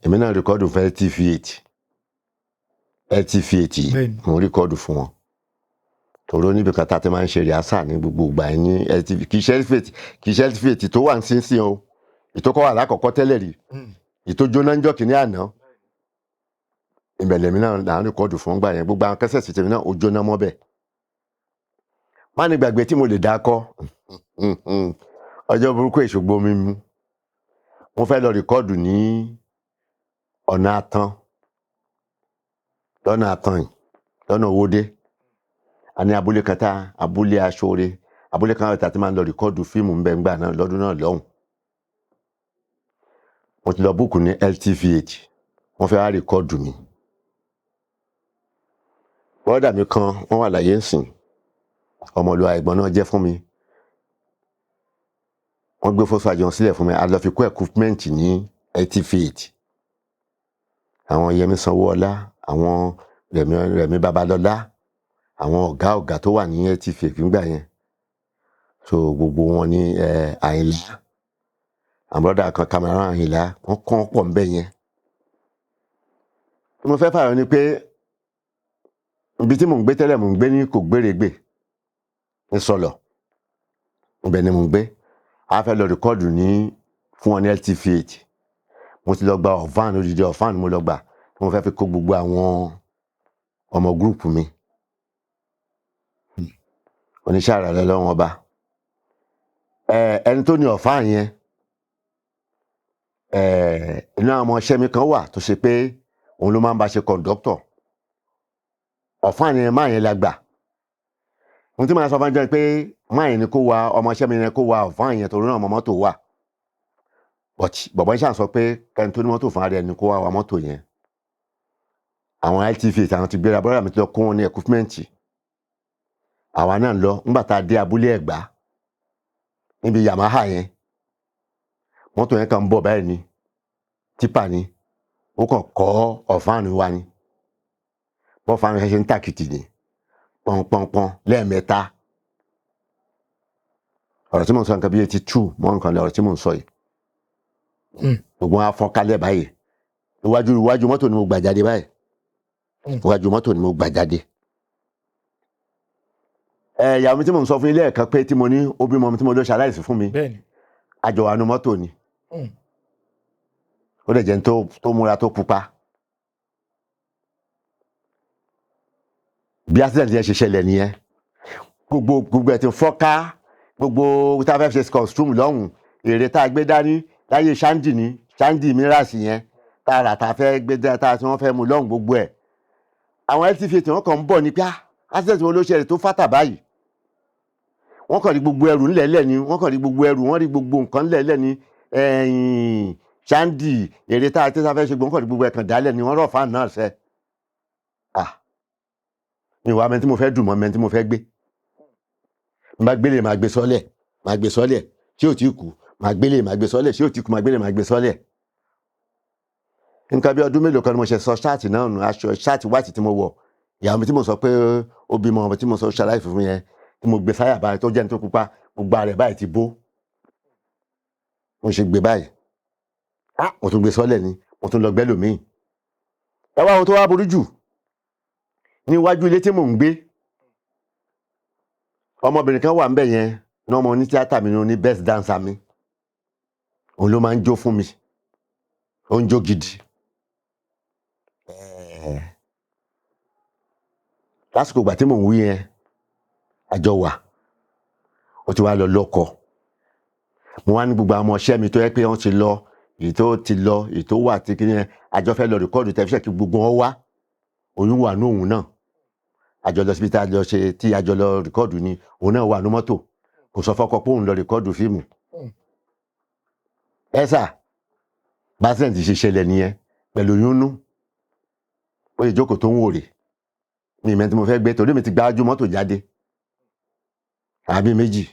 [SPEAKER 1] èmi náà record fún LTV8, LTV8 yìí. Mo ń record fún wọn tòró níbi kan tá a ti máa ń ṣe rehearsal ní gbogbo ìgbà yẹn ní LTV. Kì í ṣe LTV8, kì í ṣe LTV8 tó wà nísinsìnyí o, ìtókọ́ wà lákọ̀ọ́kọ́ tẹ́lẹ̀ rí, ìtó jóná ń jọ́ kìíní àná. Ìbẹ̀lẹ̀ mi náà là ń record fún gbà yẹn. Gbogbo àwọn cassette tèmi náà, ó jóná mọ́ bẹ́ẹ̀. Má ní gbàgbé tí mo lè dákọ́ ọjọ́ burúkú èṣùgbó mi mú. Mo fẹ́ lọ record ní ọ̀nà àtàn, lọ́nà àtàn yìí, lọ́nà Owódé. A ní abúlé kan tá, abúlé aṣọ́re, abúlé kan tá a ti máa ń lọ record fíìmù ńbẹ̀ ńgbà náà lọ́dún náà lọ́hùn. Mo ti lọ book ní LTV8, wọ́n fẹ́ wá record mi. Bọ́dà mi kan, wọ́n wà láyé ńsìn, ọmọlúwa ẹ̀gbọ́n náà jẹ́ fún mi. Wọ́n gbé Volkswagen sílẹ̀ fún mi, a lọ fi kó equipment ní LTV8. Àwọn Yẹmí Sanwó-Ọlá, àwọn Rẹ̀mí Rẹ̀mí Babalọ́lá, àwọn ọ̀gá ọ̀gá tó wà ní LTV nígbà yẹn. So gbogbo wọn ní Àyìnlá, àwọn brọ́dà kan, Cameroon Àyìnlá, wọ́n kàn pọ̀ ńbẹ̀ yẹn. Tí mo fẹ́ fààyàn ni pé ibi tí mò ń gbé tẹ́lẹ̀, mò ń gbé ní kò gbéregbè ní Sọlọ̀, ibẹ̀ ni mò ń gbé. A fẹ́ lọ record ní fún wọn ní LTV8. Mo ti lọ gba ọ̀fán, odidi ọ̀fán mo lọ gbà tí mo fẹ́ fi kó gbogbo àwọn ọmọ group mi. Oníṣẹ́ àrà lọ́wọ́ ọba, ẹni tó ní ọ̀fán yẹn, inú àwọn ọmọọṣẹ́ mi kan wà tó ṣe pé òun ló máa ń bá ṣe kọ̀ǹdọ́tọ̀ ọ̀fán yẹn. Máa yẹn la gbà. Ohun tí màá sọ fún ẹ jẹ́ pé máa yẹn ni kó wa ọmọọṣẹ́ mi yẹn, kó wa ọ̀fán yẹn, torí náà ọmọ mọ́tò wà. But bọ̀bọ̀ yẹn ṣáà sọ pé kẹ́ni tó ní mọ́tò fún ara ẹni kó wá wa mọ́tò yẹn. Àwọn LTV àwọn ti gbéra, bọ́dà mi ti lọ kó wọn ní equipment. Àwa náà lọ. Nígbà tá a dé Abúlé Ẹ̀gbá níbi Yamaha yẹn, mọ́tò yẹn kàn ń bọ̀ báyìí ni, tipper ni, ó kàn kọ́ ọ̀fáànù wa ni. Bọ́fáànù yẹn ṣe ń tàkìtì ni pọnpọnpọn lẹ́ẹ̀mẹ́ta. Ọ̀rọ̀ tí mò ń sọ, nǹkan bí 82 mọ́ nǹkan lọ ọ̀rọ̀ tí mò ń sọ yìí. Gbogbo wọn á fọ́n kálẹ̀ báyìí. Iwájú iwájú mọ́tò ni mo gbà jáde báyìí. Iwájú mọ́tò ni mo gbà jáde. Ẹ ìyàwó mi tí mò ń sọ fún ilé ẹ̀kan pé tí mo ní ó bímọ mi, tí mo lọ ṣaláìsí fún mi, àjọ wà nú mọ́tò ni. Ó dẹ̀ jẹ́ ní tó múra tó pupa. Bí accident yẹn ṣe ṣẹlẹ̀ nìyẹn. Gbogbo gbogbo ẹ̀ ti fọ́ká, gbogbo tá a fẹ́ ṣe costume lọ́hùn, èrè tá a gbé dání láyé ṣáńdì ní ṣáńdì míràsì yẹn tá a rà, tá a fẹ́ gbé dá tá a tí wọ́n fẹ́ mú lọ́hùn, gbogbo ẹ̀. Àwọn LTV tí wọ́n kàn ń bọ̀ ní pé accident wo ló ṣẹlẹ̀ tó fátà báyìí? Wọ́n kàn rí gbogbo ẹrù ńlẹ̀ẹ́lẹ̀ ni, wọ́n kàn rí gbogbo ẹrù, wọ́n rí gbogbo nǹkan ńlẹ̀ẹ́lẹ̀ ni, ẹ̀yìn ṣáńdì, èrè tá a tí a fẹ́ ṣe, gbọ́n kàn rí gbogbo ẹ̀kàn dálẹ̀ ni, wọ́n rọ̀ fáànù náà ṣẹ́. Ah, mi wá mẹ́ni tí mo fẹ́ dùn mọ́, mẹ́ni tí mo fẹ́ gbé. N bá gbélé, máa gbé sọ́lẹ̀, máa gbé sọ́lẹ̀ tí ò tí kú, máa gbélé, máa gbé sọ́lẹ̀ tí ò tí kú, máa gbélé, máa gbé sọ́lẹ̀. Nǹkan bí ọdún mélòó kan ni mo ṣe sọ ṣáàtì náà nù, aṣọ ṣáàtì wáìtì tí mo wọ̀. Ìyàwó mi tí mo sọ pé ó bímọ ọmọ, tí mo sọ ṣaláì fún mi yẹn, tí mo gbé sáyà báyìí, tó jẹ́ ní tó pupa, gbogbo ara rẹ̀ báyìí ti bó. Mo ṣe gbé báyìí, ah, mo tún gbé sọ́lẹ̀ ni, mo tún lọ gbẹ́ lòmíì. Ẹ wá ohun tó wá burú jù, níwájú ilé tí mò ń gbé, ọmọbìnrin kan wà ńbẹ̀ yẹn ní ọmọ oní tíátà mi ní oní best dancer mi. Òun ló máa ń jó fún mi, ó ń jó gidi. Lásìkò ìgbà tí mò ń wí yẹn, àjọ wà, ó ti wá lọ lọ́kọ. Mo wá ní gbogbo àwọn ọmọọṣẹ́ mi tó yẹ pé wọ́n ti lọ, èyí tó ti lọ, èyí tó wà tí kìíní yẹn, àjọ fẹ́ lọ record tẹlifíṣàn, kí gbogbo wọn wá. Oyún wà ní òun náà. Àjọ lọ síbi tá a lọ ṣe tí àjọ lọ record ni, òun náà wà ní mọ́tò, kò sọ fọ́kọ pé òun lọ record fíìmù. Ẹ sà básẹ̀ǹtì ṣe ṣẹlẹ̀ nìyẹn pẹ̀lú oyún nú. Ó lè jókòó tó ń wò rè mi ìmẹ́ tí mo fẹ́ gbé, torí mi ti gbájú mọ́tò jáde àbí méjì,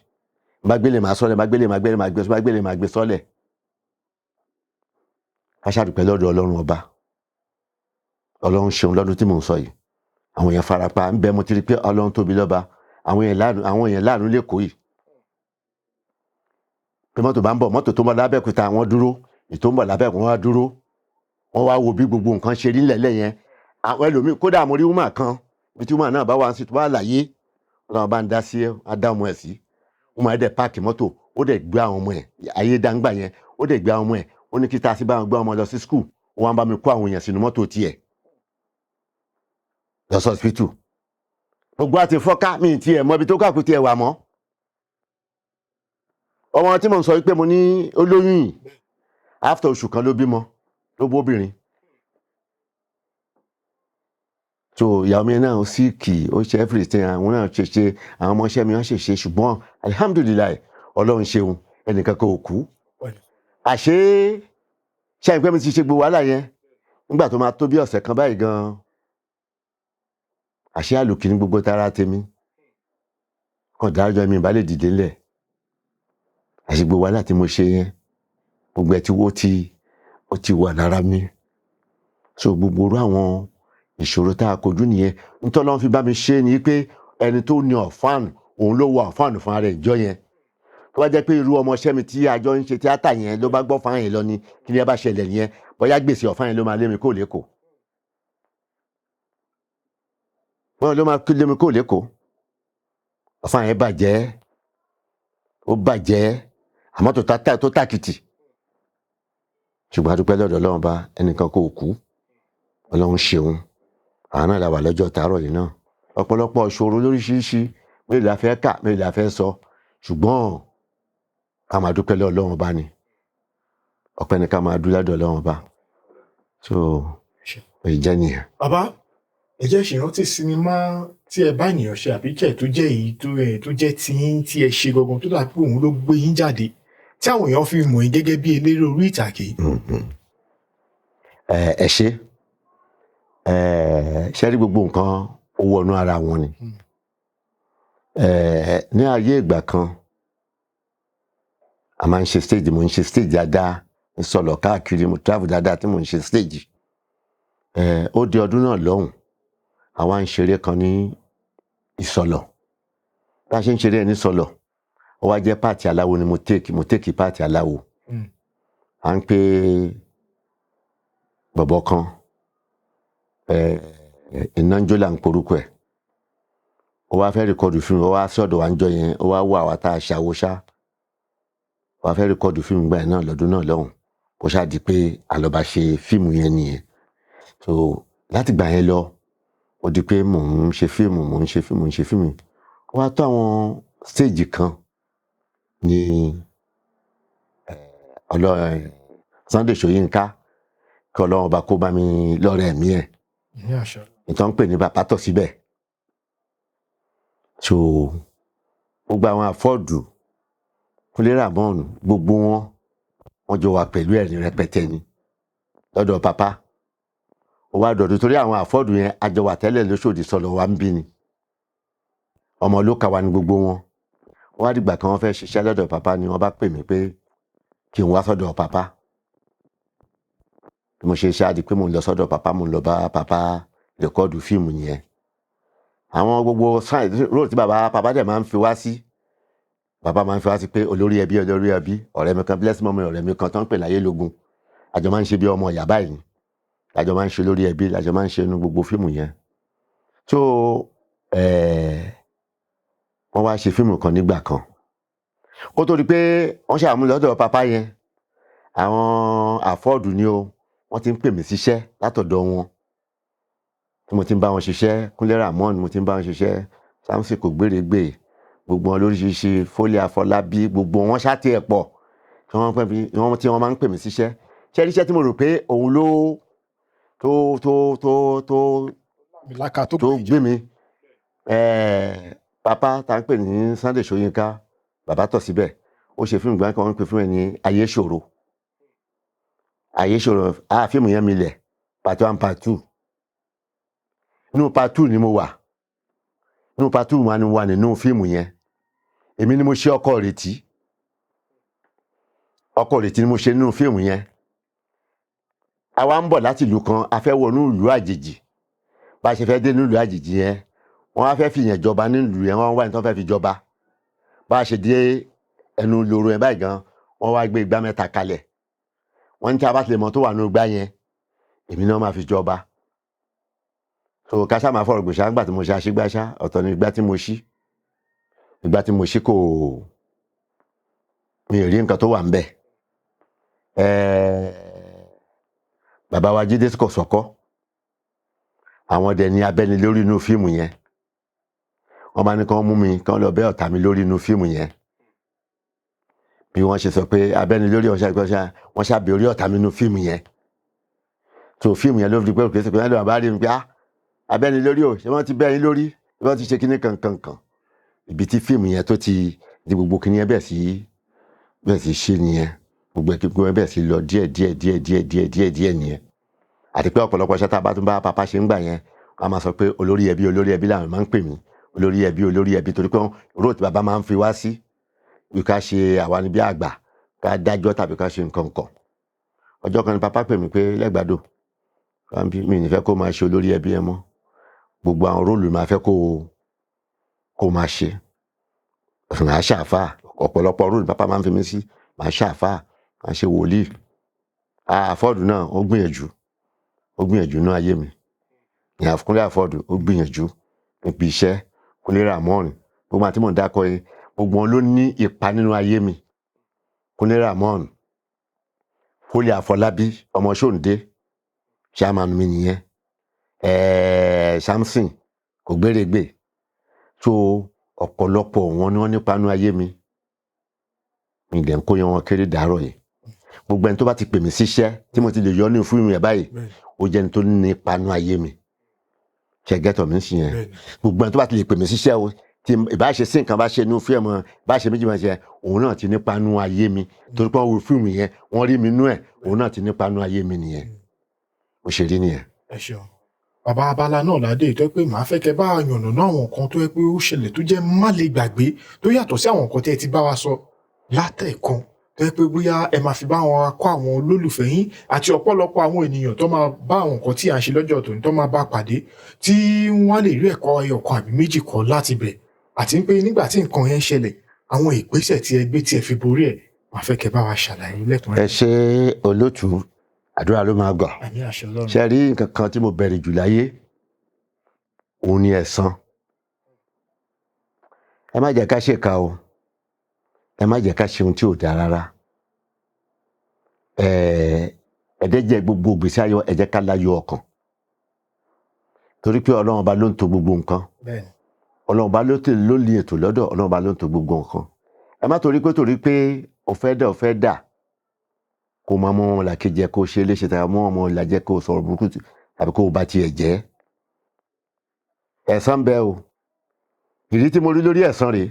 [SPEAKER 1] bá gbélé máa sọ́lẹ̀, bá gbélé máa gbélé máa gbé, bá gbélé máa gbé sọ́lẹ̀. Ká ṣàdúpẹ́ lọ́dọ̀ Ọlọ́run ọba. Ọlọ́run ṣeun. Lọ́dún tí mò ń sọ yìí, àwọn èèyàn farapa ń bẹ. Mo ti rí pé Ọlọ́run tóbi lọ́ba. Àwọn èèyàn láàánú, àwọn èèyàn láàánú lẹ́kọ̀ọ́ yìí, pé mọ́tò bá ń bọ̀, mọ́tò tó ń bọ̀ lábẹ́òkúta, wọ́n dúró, ètò ń bọ̀ lábẹ́òkúta, wọ́n wá dúró, wọ́n wá wo bí gbogbo nǹkan ṣe rí nílẹ̀ yẹn. Àwọn ẹlòmíì, kódà mo rí woman kan, bí tí woman náà bá wà ń sí tó bá láyé, Ọlọ́run bá ń dá sí, á dá ọmọ ẹ̀ sí. Woman ẹ̀ dẹ̀ park mọ́tò, ó dẹ̀ gbé àwọn ọmọ ẹ̀, ayé dáńgbà yẹn, ó dẹ̀ gbé àwọn ọmọ ẹ̀, ó ní kí tá a sì bá wọn gbé ọmọ lọ sí school. Ó wá ń bá mi kó àwọn èèyàn sínú mọ́tò tiẹ̀ lọ sí hospital. Gbogbo àti fọ́ká mi tiẹ̀ mọ ibi tó kàkú tiẹ̀ wà mọ́. Ọmọ tí mo ń sọ wípé mo ní olóyún yìí, after oṣù kan ló bímọ, ló bóbìnrin. So ìyàwó mi náà ó síìkì, ó ṣe everything, àwọn náà ṣe ṣe, àwọn ọmọọṣẹ́ mi wọ́n ṣe ṣe, ṣùgbọ́n alihamudulilayi, Ọlọ́run ṣeun, ẹnìkan kò kú. Àṣé ṣe àìpẹ́ mi ti ṣe gbogbo wàhálà yẹn, nígbà tó máa tó bí ọ̀sẹ̀ kan báyìí gan-an, àṣé àlòkì ní gbogbo tara tèmi kàn dájọ́ mi ìbá lè dìde ńlẹ̀. Àṣé gbogbo wàhálà tí mo ṣe yẹn, gbogbo ẹ̀ tí ó ti wà lára mi. So gbogbo irú àwọn ìṣòro tá a kojú nìyẹn. Nítorí Ọlọ́run fi bá mi ṣe ni pé ẹni tó ní ọ̀fáànù òun ló wọ ọ̀fáànù fún ara ìjọ yẹn. Tó bá jẹ́ pé irú ọmọọṣẹ́ mi tí àjọ ń ṣe tíátà yẹn ló bá gbọ́ fáwọn yẹn lọ ni, kí ni ẹ bá ṣẹlẹ̀ nìyẹn, bóyá gbèsè ọ̀fáàn yẹn ló máa lé mi kó lẹ́kọ̀ọ́. Bóyá ló máa lé mi kó lẹ́kọ̀ọ́. Ọ̀fáàn yẹn bàjẹ́, ó bàjẹ́, àmọ́ tó tàkìtì. Ṣùgbọ́n a dúpẹ́ lọ́dọ̀ Ọlọ́run bá ẹnìkan kò kú. Ọlọ́run ṣeun. Àwọn náà la wà lọ́jọ́ tàárọ̀ yìí náà. Ọ̀pọ̀lọpọ̀ ìṣòro lóríṣiríṣi, mélòó la fẹ́ kà, mélòó la fẹ́ sọ. Ṣùgbọ́n ká máa dúpẹ́ lọ́dọ̀ Ọlọ́run bá ni. Ọpẹ́ ni ká máa dúpẹ́ lọ́dọ̀ Ọlọ́run bá. So, èyí jẹ́ nìyẹn.
[SPEAKER 2] Bàbá, ẹ jẹ́ ṣèrántí sinimá tí ẹ bá ènìyàn ṣe àbí kẹ̀ tó jẹ́ èyí tó jẹ́ tiyín tí ẹ ṣe gangan tó dà pé òun ló gbé yín jáde tí àwọn èèyàn fi mọ̀ yín gẹ́gẹ́ bí eléré orí ìtàgé.
[SPEAKER 1] Ẹ ṣe ṣe rí gbogbo nǹkan ó wọnú ara wọn ni. Ní ayé ìgbà kan a máa ń ṣe stage, mo ń ṣe stage dáadáa, ń sọ̀lọ̀ káàkiri, mo travel dáadáa tí mo ń ṣe stage. Ó di ọdún náà lọ́hùn, àwa ń ṣeré kan ní Ìsọ̀lọ̀. Bí a ṣe ń ṣeré ẹ ní Ìsọ̀lọ̀, ó wá jẹ́ pààtì aláwo ni mo take pààtì aláwo. À ń pe bọ̀bọ̀ kan, Ìnáńjó là ń porúkọ ẹ̀. Ó wá fẹ́ rìkọ́dù fíìmù, ó wá sọ̀dọ̀ wa ń jọ yẹn, ó wá wọ àwa tá a ṣàwo ṣá. Ó wá fẹ́ rìkọ́dù fíìmù gbà yẹn náà lọ́dún náà lọ́hùn. Ó ṣáà di pé a lọ bá ṣe fíìmù yẹn nìyẹn. So láti gbà yẹn lọ, ó di pé mò ń ṣe fíìmù, mò ń ṣe fíìmù, mò ń ṣe fíìmù. Ó wá tó àwọn stéèjì kan ní Sunday Ṣóyínká, kí Ọlọ́run ọba kó bá mi lọ́rẹ̀ ẹ̀mí ẹ̀. Ìtàn ń pè ní bàbá tọ̀ síbẹ̀. So gbogbo àwọn àfọ́ọ̀dù Kúnlé Ramon gbogbo wọn wọ́n jọ wà pẹ̀lú ẹ̀rín rẹpẹtẹ ni lọ́dọ̀ papa. Ó wá dọ̀dọ̀ torí àwọn àfọ́ọ̀dù yẹn àjọ wà tẹ́lẹ̀ lóṣòdì sọ̀lọ̀ wa ń bí ni. Ọmọ ló kà wá ní gbogbo wọn. Ó wá dìgbà kan wọ́n fẹ́ ṣiṣẹ́ lọ́dọ̀ papa ni wọ́n bá pè mí pé kí n wá sọ́dọ̀ papa. Bí mo ṣe ṣe á di pé mò ń lọ sọ́dọ̀ papa, mò ń lọ bá papa rẹ̀kọ́ọ̀dù fíìmù yẹn. Àwọn gbogbo róòlù tí bàbá papa dẹ̀ máa ń fi wá sí, bàbá máa ń fi wá sí pé olórí ẹbí, olórí ẹbí, ọ̀rẹ́ mi kan bless mọ́mi, ọ̀rẹ́ mi kan tó ń pè láyé lógún. Àjọ máa ń ṣe bí ọmọ ìyá báyìí. Àjọ máa ń ṣe olórí ẹbí, àjọ máa ń ṣe inú gbogbo fíìmù yẹn. So wọ́n wá ṣe fíìmù kan nígbà kan. Kó tó di pé wọ́n ṣàmú lọ́dọ̀ papa yẹn, àwọn àfọ́ọ̀dù ni o, wọ́n ti ń pè mí síṣẹ́ látọ̀dọ̀ wọn. Tí mo ti ń bá wọn ṣiṣẹ́, Kúnlé Ramon mo ti ń bá wọn ṣiṣẹ́, Samson Kògbérègbè, gbogbo wọn lóríṣiríṣi, Fólé Afọlábí, gbogbo wọn ṣáàtì ẹ̀ pọ̀ tí wọ́n máa ń pè mí síṣẹ́. Ṣé iṣẹ́ tí mo rò pé òun ló tó tó tó tó tó gbé mi, papa tá ń pè ní Sunday Ṣóyínká, bàbá tọ̀ síbẹ̀, ó ṣe fíìmù gbọ́n kan wọ́n ń pè fún ẹ ní Ayé Ṣòro. Ayé Ṣòro, fíìmù yẹn mi lẹ̀, part 1 part 2. Inú part 2 ni mo wà. Inú part 2 wa ni mo wà nínú fíìmù yẹn. Èmi ni mo ṣe ọkọ Ìrètí. Ọkọ Ìrètí ni mo ṣe nínú fíìmù yẹn. Àwa ń bọ̀ láti ìlú kan, a fẹ́ wọnú ìlú àjèjì. Bá a ṣe fẹ́ dé nílùú àjèjì yẹn, wọ́n á fẹ́ fi yẹn jọba nílùú yẹn, wọ́n wá ní tí wọ́n fẹ́ fi jọba. Bá a ṣe dé ẹnu loro yẹn báyìí gan, wọ́n wá gbé igbá mẹ́ta kalẹ̀. Wọ́n ní tí a bá ti lè mọ tó wà nínú igbá yẹn, èmi náà máa fi jọba. So ká ṣáà máa fọ̀rọ̀ gbèsè àgbà tí mo ṣe àṣegbáṣá, ọ̀tọ̀ ni igbá tí mo ṣí. Igbá tí mo ṣí kò, mi ò rí nǹkan tó wà ńbẹ̀. Bàbá wa Jídé Kòsọ́kọ́, àwọn dẹ̀ ni abẹ́ni lórí inú fíìmù yẹn. Wọ́n bá ní kí wọ́n mú mi, kí wọ́n lọ bẹ́ ọ̀tá mi lórí inú fíìmù yẹn. Bí wọ́n ṣe sọ pé abẹ́ni lórí wọ́n ṣàbẹ̀ orí ọ̀tá mi inú fíìmù yẹn. So fíìmù yẹn ló fi pé òkè sí pé wọ́n lè bá rí mi pé abẹ́ni lórí o, ṣé wọ́n ti bẹ́ yín lórí? Ṣé wọ́n ti ṣe kíní kankankan? Ibi tí fíìmù yẹn tó ti di gbogbo kíní yẹn bẹ́ẹ̀ sí ṣe nìyẹn. Gbogbo ẹ̀ bẹ́ẹ̀ sí lọ díẹ̀ díẹ̀ díẹ̀ díẹ̀ díẹ̀ díẹ̀ díẹ̀ nìyẹn. Àti pé ọ̀pọ̀lọpọ̀ iṣẹ́ tá a bá tún bá papa ṣe ń gbà yẹn, wọ́n á máa sọ pé olórí ẹbí, olórí ẹbí làwọn máa ń pè mí. Olórí ẹbí, olórí ẹbí, torí pé róòtù bàbá máa ń fi wá sí. Bí ká ṣe àwa ni bí àgbà, ká dájọ́ tàbí ká ṣe nǹkan kan. Ọjọ́ kan ni papa pè mí pé Lẹ́gbàdo, Bambi, mi ò ní fẹ́ kó máa ṣe olórí ẹbí ẹ mọ́. Gbogbo àwọn role máa fẹ́ kó máa ṣe. Màá ṣàfà, ọ̀pọ̀lọpọ̀ role bàbá máa ń fi mí sí. Màá ṣàfà, màá ṣe wòlíì. Àfọ́ọ̀dù náà ó gbìyànjú, ó gbìyànjú nínú ayé mi. Ìyá Kúnlé Àfọ́ọ̀dù ó gbìyànjú níbi iṣẹ́. Kúnlé Ramon, gbogbo àti mò ń dákọ yìí, gbogbo wọn ló ní ipa nínú ayé mi. Kúnlé Ramon, Kúnlé Àfọlábí, ọmọ Ṣóǹdé, chairman mi nìyẹn. Samson kò gbèrègbè. So ọ̀pọ̀lọpọ̀ wọn ni wọ́n nípa nínú ayé mi. Mi dẹ̀ ń kó yan wọn kéré dàárọ̀ yìí. Gbogbo ẹni tó bá ti pè mí síṣẹ́ tí mo ti lè yọ ní fún mi báyìí, ó jẹ́ ẹni tó nípa nínú ayé mi. Ṣé gẹ́tọ̀ mi ń sìn yẹn? Gbogbo ẹni tó bá ti lè pè mí síṣẹ́ o, tí ìbá ṣe sí nǹkan bá ṣe inú fíìmù, bá ṣe méjì máa ṣe, òun náà ti nípa nínú ayé mi. Torí pé wọ́n wo fíìmù yẹn, wọ́n rí mi nú ẹ̀, òun náà ti nípa nínú ayé mi nìyẹn. Ó ṣe rí nìyẹn.
[SPEAKER 2] Ẹ ṣeun. Bàbá, abala náà ládé tó pé màá fẹ́ kẹ́ bá yànnàná àwọn nǹkan tó yẹ pé ó ṣẹlẹ̀ tó jẹ́ má lè gbàgbé, tó yàtọ̀ sí àwọn nǹkan tí ẹ ti bá wa sọ látẹ̀kan, tó yẹ pé bóyá ẹ máa fi bá wọn kọ́ àwọn olólùfẹ́ yín àti ọ̀pọ̀lọpọ̀ àwọn ènìyàn tó máa bá àwọn nǹkan tí à ń ṣe lọ́jọ́ tòní tó máa bá pàdé, tí wọ́n á lè rí ẹ̀kọ́ ẹyọ kan àbí méjì kọ́ láti bẹ̀, àti pé nígbà tí nǹkan yẹn ṣẹlẹ̀, àwọn ìgbésẹ̀ tí ẹ gbé tí ẹ fi borí ẹ̀, màá fẹ́ kẹ́ bá wa ṣàlàyé lẹ́kùnrẹ́rẹ́.
[SPEAKER 1] Ẹ ṣe olótùú, àdúrà ló máa gbà.
[SPEAKER 2] Àmín, àṣẹ Ọlọ́run.
[SPEAKER 1] Ṣe rí nǹkan kan tí mo bẹ̀rẹ̀ jù láyé, òun ni ẹ̀san. Ẹ má jẹ́ ká ṣèkà o, ẹ má jẹ́ ká ṣe ohun tí ò dáa rárá. Ẹ̀ẹ́dẹ́jẹ́ gbogbo ìgbésí ayọ̀, ẹ jẹ́ ká láyọ̀ ọkàn, torí pé Ọlọ́run ọba ló ń tò gbogbo nǹkan. Ọlọ́run ọba ló tè ló lè ètò lọ́dọ̀ Ọlọ́run ọba ló ń tò gbogbo nǹkan. Ẹ má torí pé o fẹ́ dà, o fẹ́ dà, kó máa mú ọmọ làkejì ẹ, kó ṣe é léṣe, tàbí mú ọmọ làjẹ, kó sọ̀rọ̀ burúkú tàbí kó ba tiẹ̀ jẹ́. Ẹ̀san ń bẹ o. Ìdí tí mo rí lórí ẹ̀san rèé,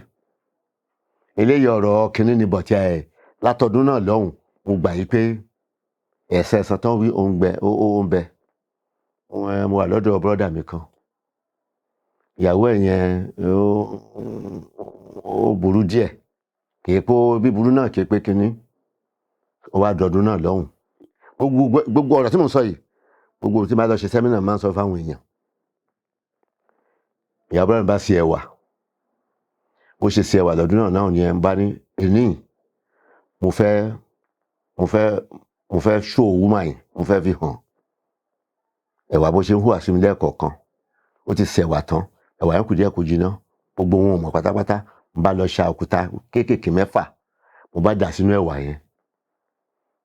[SPEAKER 1] eléyìí ọ̀rọ̀ kìnínní ni bọ̀tí ẹ̀ látọdún náà lọ́hùn, mo gbà yí pé ẹ̀san ẹ̀san tán wí òun gbẹ ó ń bẹ. Mo wà lọ́dọ̀ bọ́dà mi kan, ìyàwó ẹ̀ yẹn ó burú díẹ̀, kì í pé bíburú náà kì í pé kínní. Ó wá dọdún náà lọ́hùn, gbogbo ọ̀rọ̀ tí mò ń sọ yìí, gbogbo tí màá lọ ṣe seminar máa ń sọ fáwọn èèyàn. Ìyàwó bọ́dà mi bá ṣe ẹ̀wà, bó ṣe ṣe ẹ̀wà lọ́dún náà náà ni ẹ̀ ń bá ní èní, mo fẹ́ show woman yìí, mo fẹ́ fi hàn ẹ̀wà bó ṣe ń hùwà sí mi lẹ́ẹ̀kọ̀ọ̀kan. Ó ti ṣẹ̀wà tán, ẹ̀wà yẹn kù díẹ̀ kù jiná, gbogbo wọn ò mọ̀ pátápátá. Mo bá lọ ṣa òkúta kéékèèké 6, mo bá dà sínú ẹ̀wà yẹn.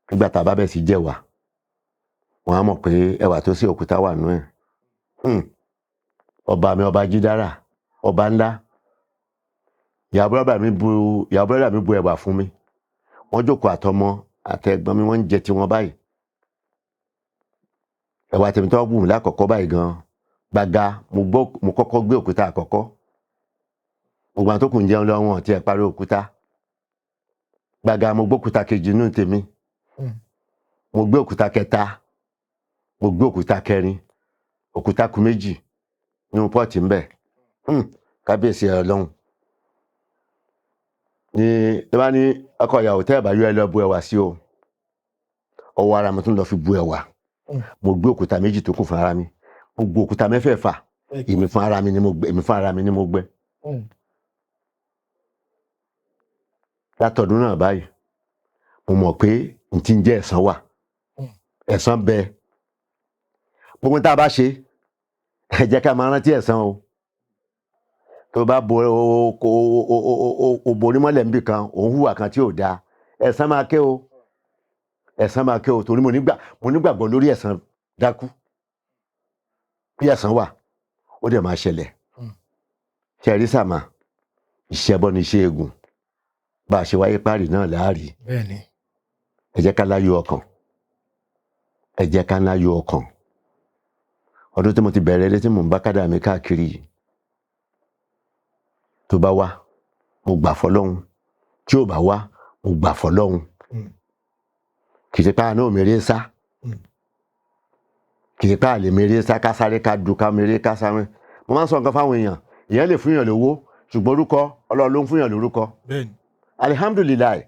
[SPEAKER 1] Nígbà tá a bá bẹ̀ sí jẹ̀wà, wọ́n á mọ̀ pé ẹ̀wà tó sí òkúta wà nú ẹ̀. Ọba mi, ọba Jídára, ọba ńlá. Ìyàwó brọ́dà mi bu ẹ̀wà fún mi. Wọ́n jókòó àtọmọ àtẹ̀gbọ́n mi, wọ́n ń jẹ tiwọn báyìí. Ẹ̀wà tèmi tó wù mí lákọ̀ọ́kọ́ báyìí gan gbàgà, mo kọ́kọ́ gbé òkúta àkọ́kọ́. Gbogbo àwọn tó kù ń jẹun lọ, wọn ò tiẹ̀ parí òkúta. Gbàgà, mo gbé òkúta kejì nínú tèmi. Mo gbé òkúta kẹta, mo gbé òkúta kẹrin, òkúta kù méjì nínú pọ́ọ̀tì ń bẹ̀. Kábíyèsí Ọlọ́run ní tó bá ní ọkọ ìyàwó tẹ́ ẹ̀ bá yọ ẹ lọ bu ẹ̀wà sí o, ọwọ́ ara mi tún lọ fi bu ẹ̀wà. Mo gbé òkúta méjì tó kù fún ara mi, mo gbé òkúta mẹ́fẹ̀ẹ̀fà, èmi fún ara mi ni mo gbé, èmi fún ara mi ni mo gbé. Látọdún náà báyìí, mo mọ̀ pé n ti ń jẹ́ ẹ̀san wà, ẹ̀san bẹ. Gbogbo tá a bá ṣe, ẹ jẹ́ ká máa rántí ẹ̀san o. Tó bá bo o borí mọ́lẹ̀ níbì kan, òun hùwà kan tí ò dáa, ẹ̀san máa ké o, ẹ̀san máa ké o. Torí mo nígbàgbọ́ lórí ẹ̀san dákú, bí ẹ̀san wà, ó dẹ̀ máa ṣẹlẹ̀. Ṣe rí sàmà, ìṣẹ́bọ ni iṣẹ́ eégún, bá a ṣe wáyé páàrì náà láàrí. Ẹ jẹ́ ká láyọ̀ ọkàn, ẹ jẹ́ ká láyọ̀ ọkàn. Ọdún tí mo ti bẹ̀rẹ̀ eré tí mò ń bá kádà mi káàkiri yìí, tó bá wá, mo gbà fọlọ́hun, tí ò bá wá, mo gbà fọlọ́hun. Kì í ṣe pé àná ò mèrè sá, kì í ṣe pé àlè mèrè sá, ká sáré ká du ká mèrè ká sáré. Mo máa ń sọ nǹkan fáwọn èèyàn, èèyàn lè fún èèyàn lówó, ṣùgbọ́n orúkọ Ọlọ́run ló ń fún èèyàn lórúkọ. Alihamdulilayi,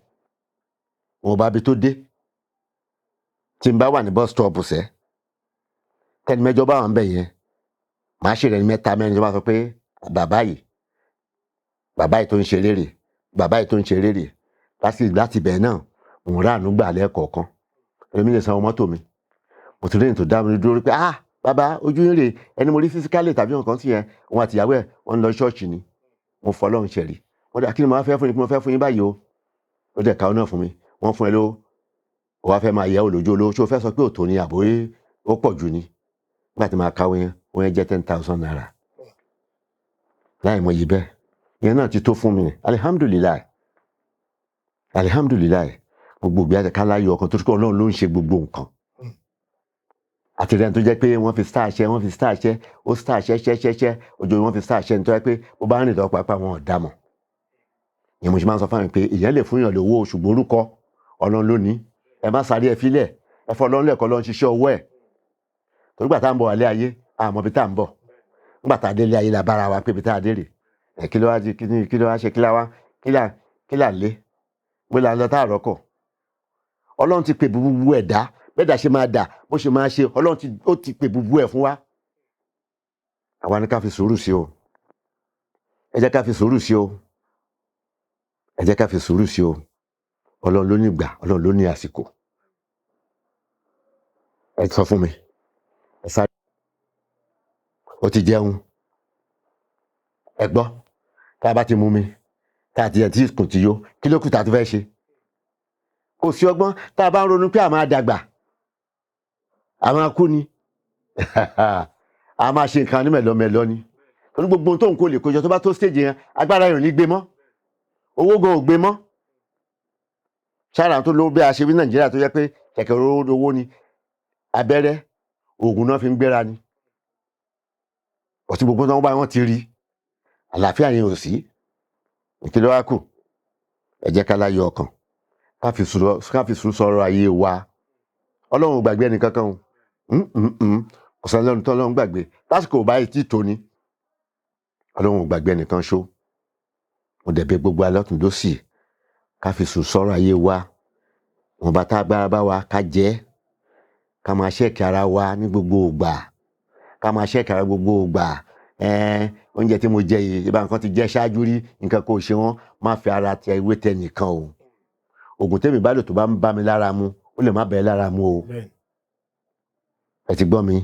[SPEAKER 1] wọn bá bi tó dé. Tí n bá wà ní bus stop sẹ́, Tẹni mẹ́jọ bá wà ń bẹ̀ yẹn, màá ṣe rẹ̀ ní mẹ́ta mẹ́rin tó bá sọ pé bàbá yìí, bàbá yìí tó ń ṣe rere, bàbá yìí tó ń ṣe rere. Láti bẹ̀ náà, òun ráàánú gbà lẹ́ẹ̀kọ̀ọ̀kan. Èmi lè sanwó mọ́tò mi. Mo ti rí èyí tó dá mi dúró pé, ah, bàbá, ojú ń rè ẹni mo rí physically tàbí nǹkan sí yẹn, òun àti ìyàwó ẹ̀ wọ́n ń lọ ṣọ́ọ̀ṣì ni. Mo fọlọ́run ṣẹ̀rí. Wọ́n dà, kí ni mo wá fẹ́ fún yín, kí mo fẹ́ fún yín báyìí o? Ó dẹ̀ káwọ́ náà fún mi. Wọ́n fún ẹ lówó. Ó wá fẹ́ máa yẹ olójú olówó. Ṣé o fẹ́ sọ pé òtò ni àbó ó pọ̀ jù ni? Nígbà tí màá káwọ́ yẹn, ó yẹn jẹ́ 10,000 naira. Láì mọ iye bẹ́ẹ̀. Ìyẹn náà ti tó fún mi. Alihamdulilayi. Alihamdulilayi. Gbogbo ìgbé àti káláyọ̀ ọkàn tó kọ́ Ọlọ́run ló ń ṣe gbogbo nǹkan. Àti rẹ̀ tó jẹ́ pé wọ́n fi star ṣẹ́, wọ́n fi star ṣẹ́, ó star ṣẹ́ ṣẹ́ ṣẹ́ ṣẹ́, ojú wọ́n fi star ṣẹ́ nítorí pé bó bá rìn lọ pàápàá wọn ò dá mọ̀. Ìyẹn mo ṣe máa ń sọ fún mi pé èèyàn lè fún yàn lówó ṣùgbọ́n orúkọ Ọlọ́run ló ní. Ẹ má sáré ẹ filẹ̀, ẹ fọ́ Ọlọ́run lẹ́kọ̀ọ́ lọ́n ṣiṣẹ́ ọwọ́ ẹ̀. Torí gbà tá à ń bọ̀ wálé ayé, a mọ̀ bí tá à ń bọ̀. Nígbà tá a délé ayé la bára wa pé ibi tá a dé rè. Ẹ kí ló wá di, kí ló wá ṣe, kí lá wá, kí là lé? Bó la ń lọ tá a rọ́kọ̀. Ọlọ́run ti pè gbogbo ẹ̀dá, bẹ́ẹ̀ dà ṣe máa dà, bó ṣe máa ṣe, Ọlọ́run ó ti pè gbogbo ẹ̀ fún wa. Àwa ni ká fi sùúrù sí o. Ẹ jẹ́ ká fi sùúrù sí o. Ẹ jẹ́ ká fi sùúrù sí o. Ọlọ́run ló ní ìgbà, Ọlọ́run ló ní àsìkò. Ẹ sọ fún mi. Ẹ sáré. Ó ti jẹun. Ẹ gbọ́. Tá a bá ti mú mi, tá a ti jẹ tí kò ti yó, kí ló kù tá a tún fẹ́ ṣe? Kò sí ọgbọ́n tá a bá ń ronú pé a máa dàgbà, a máa kú ni, a máa ṣe nǹkan ní mẹ̀lọmẹ̀lọ ni. Torí gbogbo ohun tó ń kó lè kójọ tó bá tó stage yẹn, agbára yẹn ò ní gbé mọ́, owó gan ò gbé mọ́. Ṣáàrà tó lówó bí a ṣe wí Nàìjíríà tó jẹ́ pé kẹ̀kẹ́ owó ni, abẹ́rẹ́ oògùn náà fi ń gbéra ni. Ọtí gbogbo tó ń bá wọn ti rí, àlàáfíà yẹn ò sí. Kí ló wá kù? Ẹ jẹ́ ká láyọ̀ ọkàn, ká fi sùúrù sọ̀rọ̀ ayé wa. Ọlọ́run ò gbàgbé ẹnì kankan o. Kò sẹ́ni lọ́run tó Ọlọ́run gbàgbé. Lásìkò báyìí tí tó ni. Ọlọ́run ò gbàgbé ẹnìkan ṣó. Mo dẹ̀ bẹ̀ gbogbo alọ́tún lósì ká fi sùúrù sọ̀rọ̀ ayé wa. Wọn bá tá agbára bá wa ká jẹ́, ká máa check ara wa ní gbogbo ìgbà. Ká máa check ara gbogbo ìgbà. Oúnjẹ tí mo jẹ yìí, ìbá nǹkan ti jẹ ṣáájú rí, nǹkan kò ṣe wọ́n, má fi ara tẹ ewé tẹ nìkan o. Ògùn tèmi bá lò tó bá ń bá mi lára mu, ó lè má bẹ́ẹ̀ lára mu o. Ẹ ti gbọ́ mi,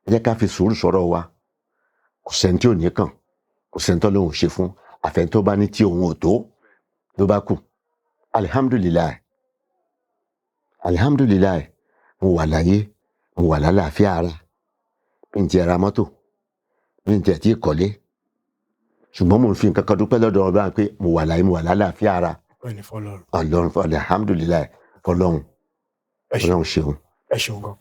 [SPEAKER 1] ẹ jẹ́ ká fi sùúrù sọ̀rọ̀ wa. Kò sẹ́ni tí ò ní kàn, kò sẹ́ni tó lóun ṣe fún, àfẹ́ni tó bá ní tí òun ò tó ló bá kù. Alihamdulilayi, alihamdulilayi, mo wà láyé, mo wà lálàáfíà ara. Mi ń ti ra mọ́tò, mi ń tiẹ̀ tí ì kọ́lé. Ṣùgbọ́n mo ń fi nǹkan kan dúpẹ́ lọ́dọ̀ Ọlọ́run pé mo wà láyé, mo wà lálàáfíà ara.
[SPEAKER 2] Ọpẹ́ ni fọ́lọ́run.
[SPEAKER 1] Ọlọ́run, alihamdulilayi, fọlọ́run. Ọlọ́run ṣeun.
[SPEAKER 2] Ẹ ṣeun gan.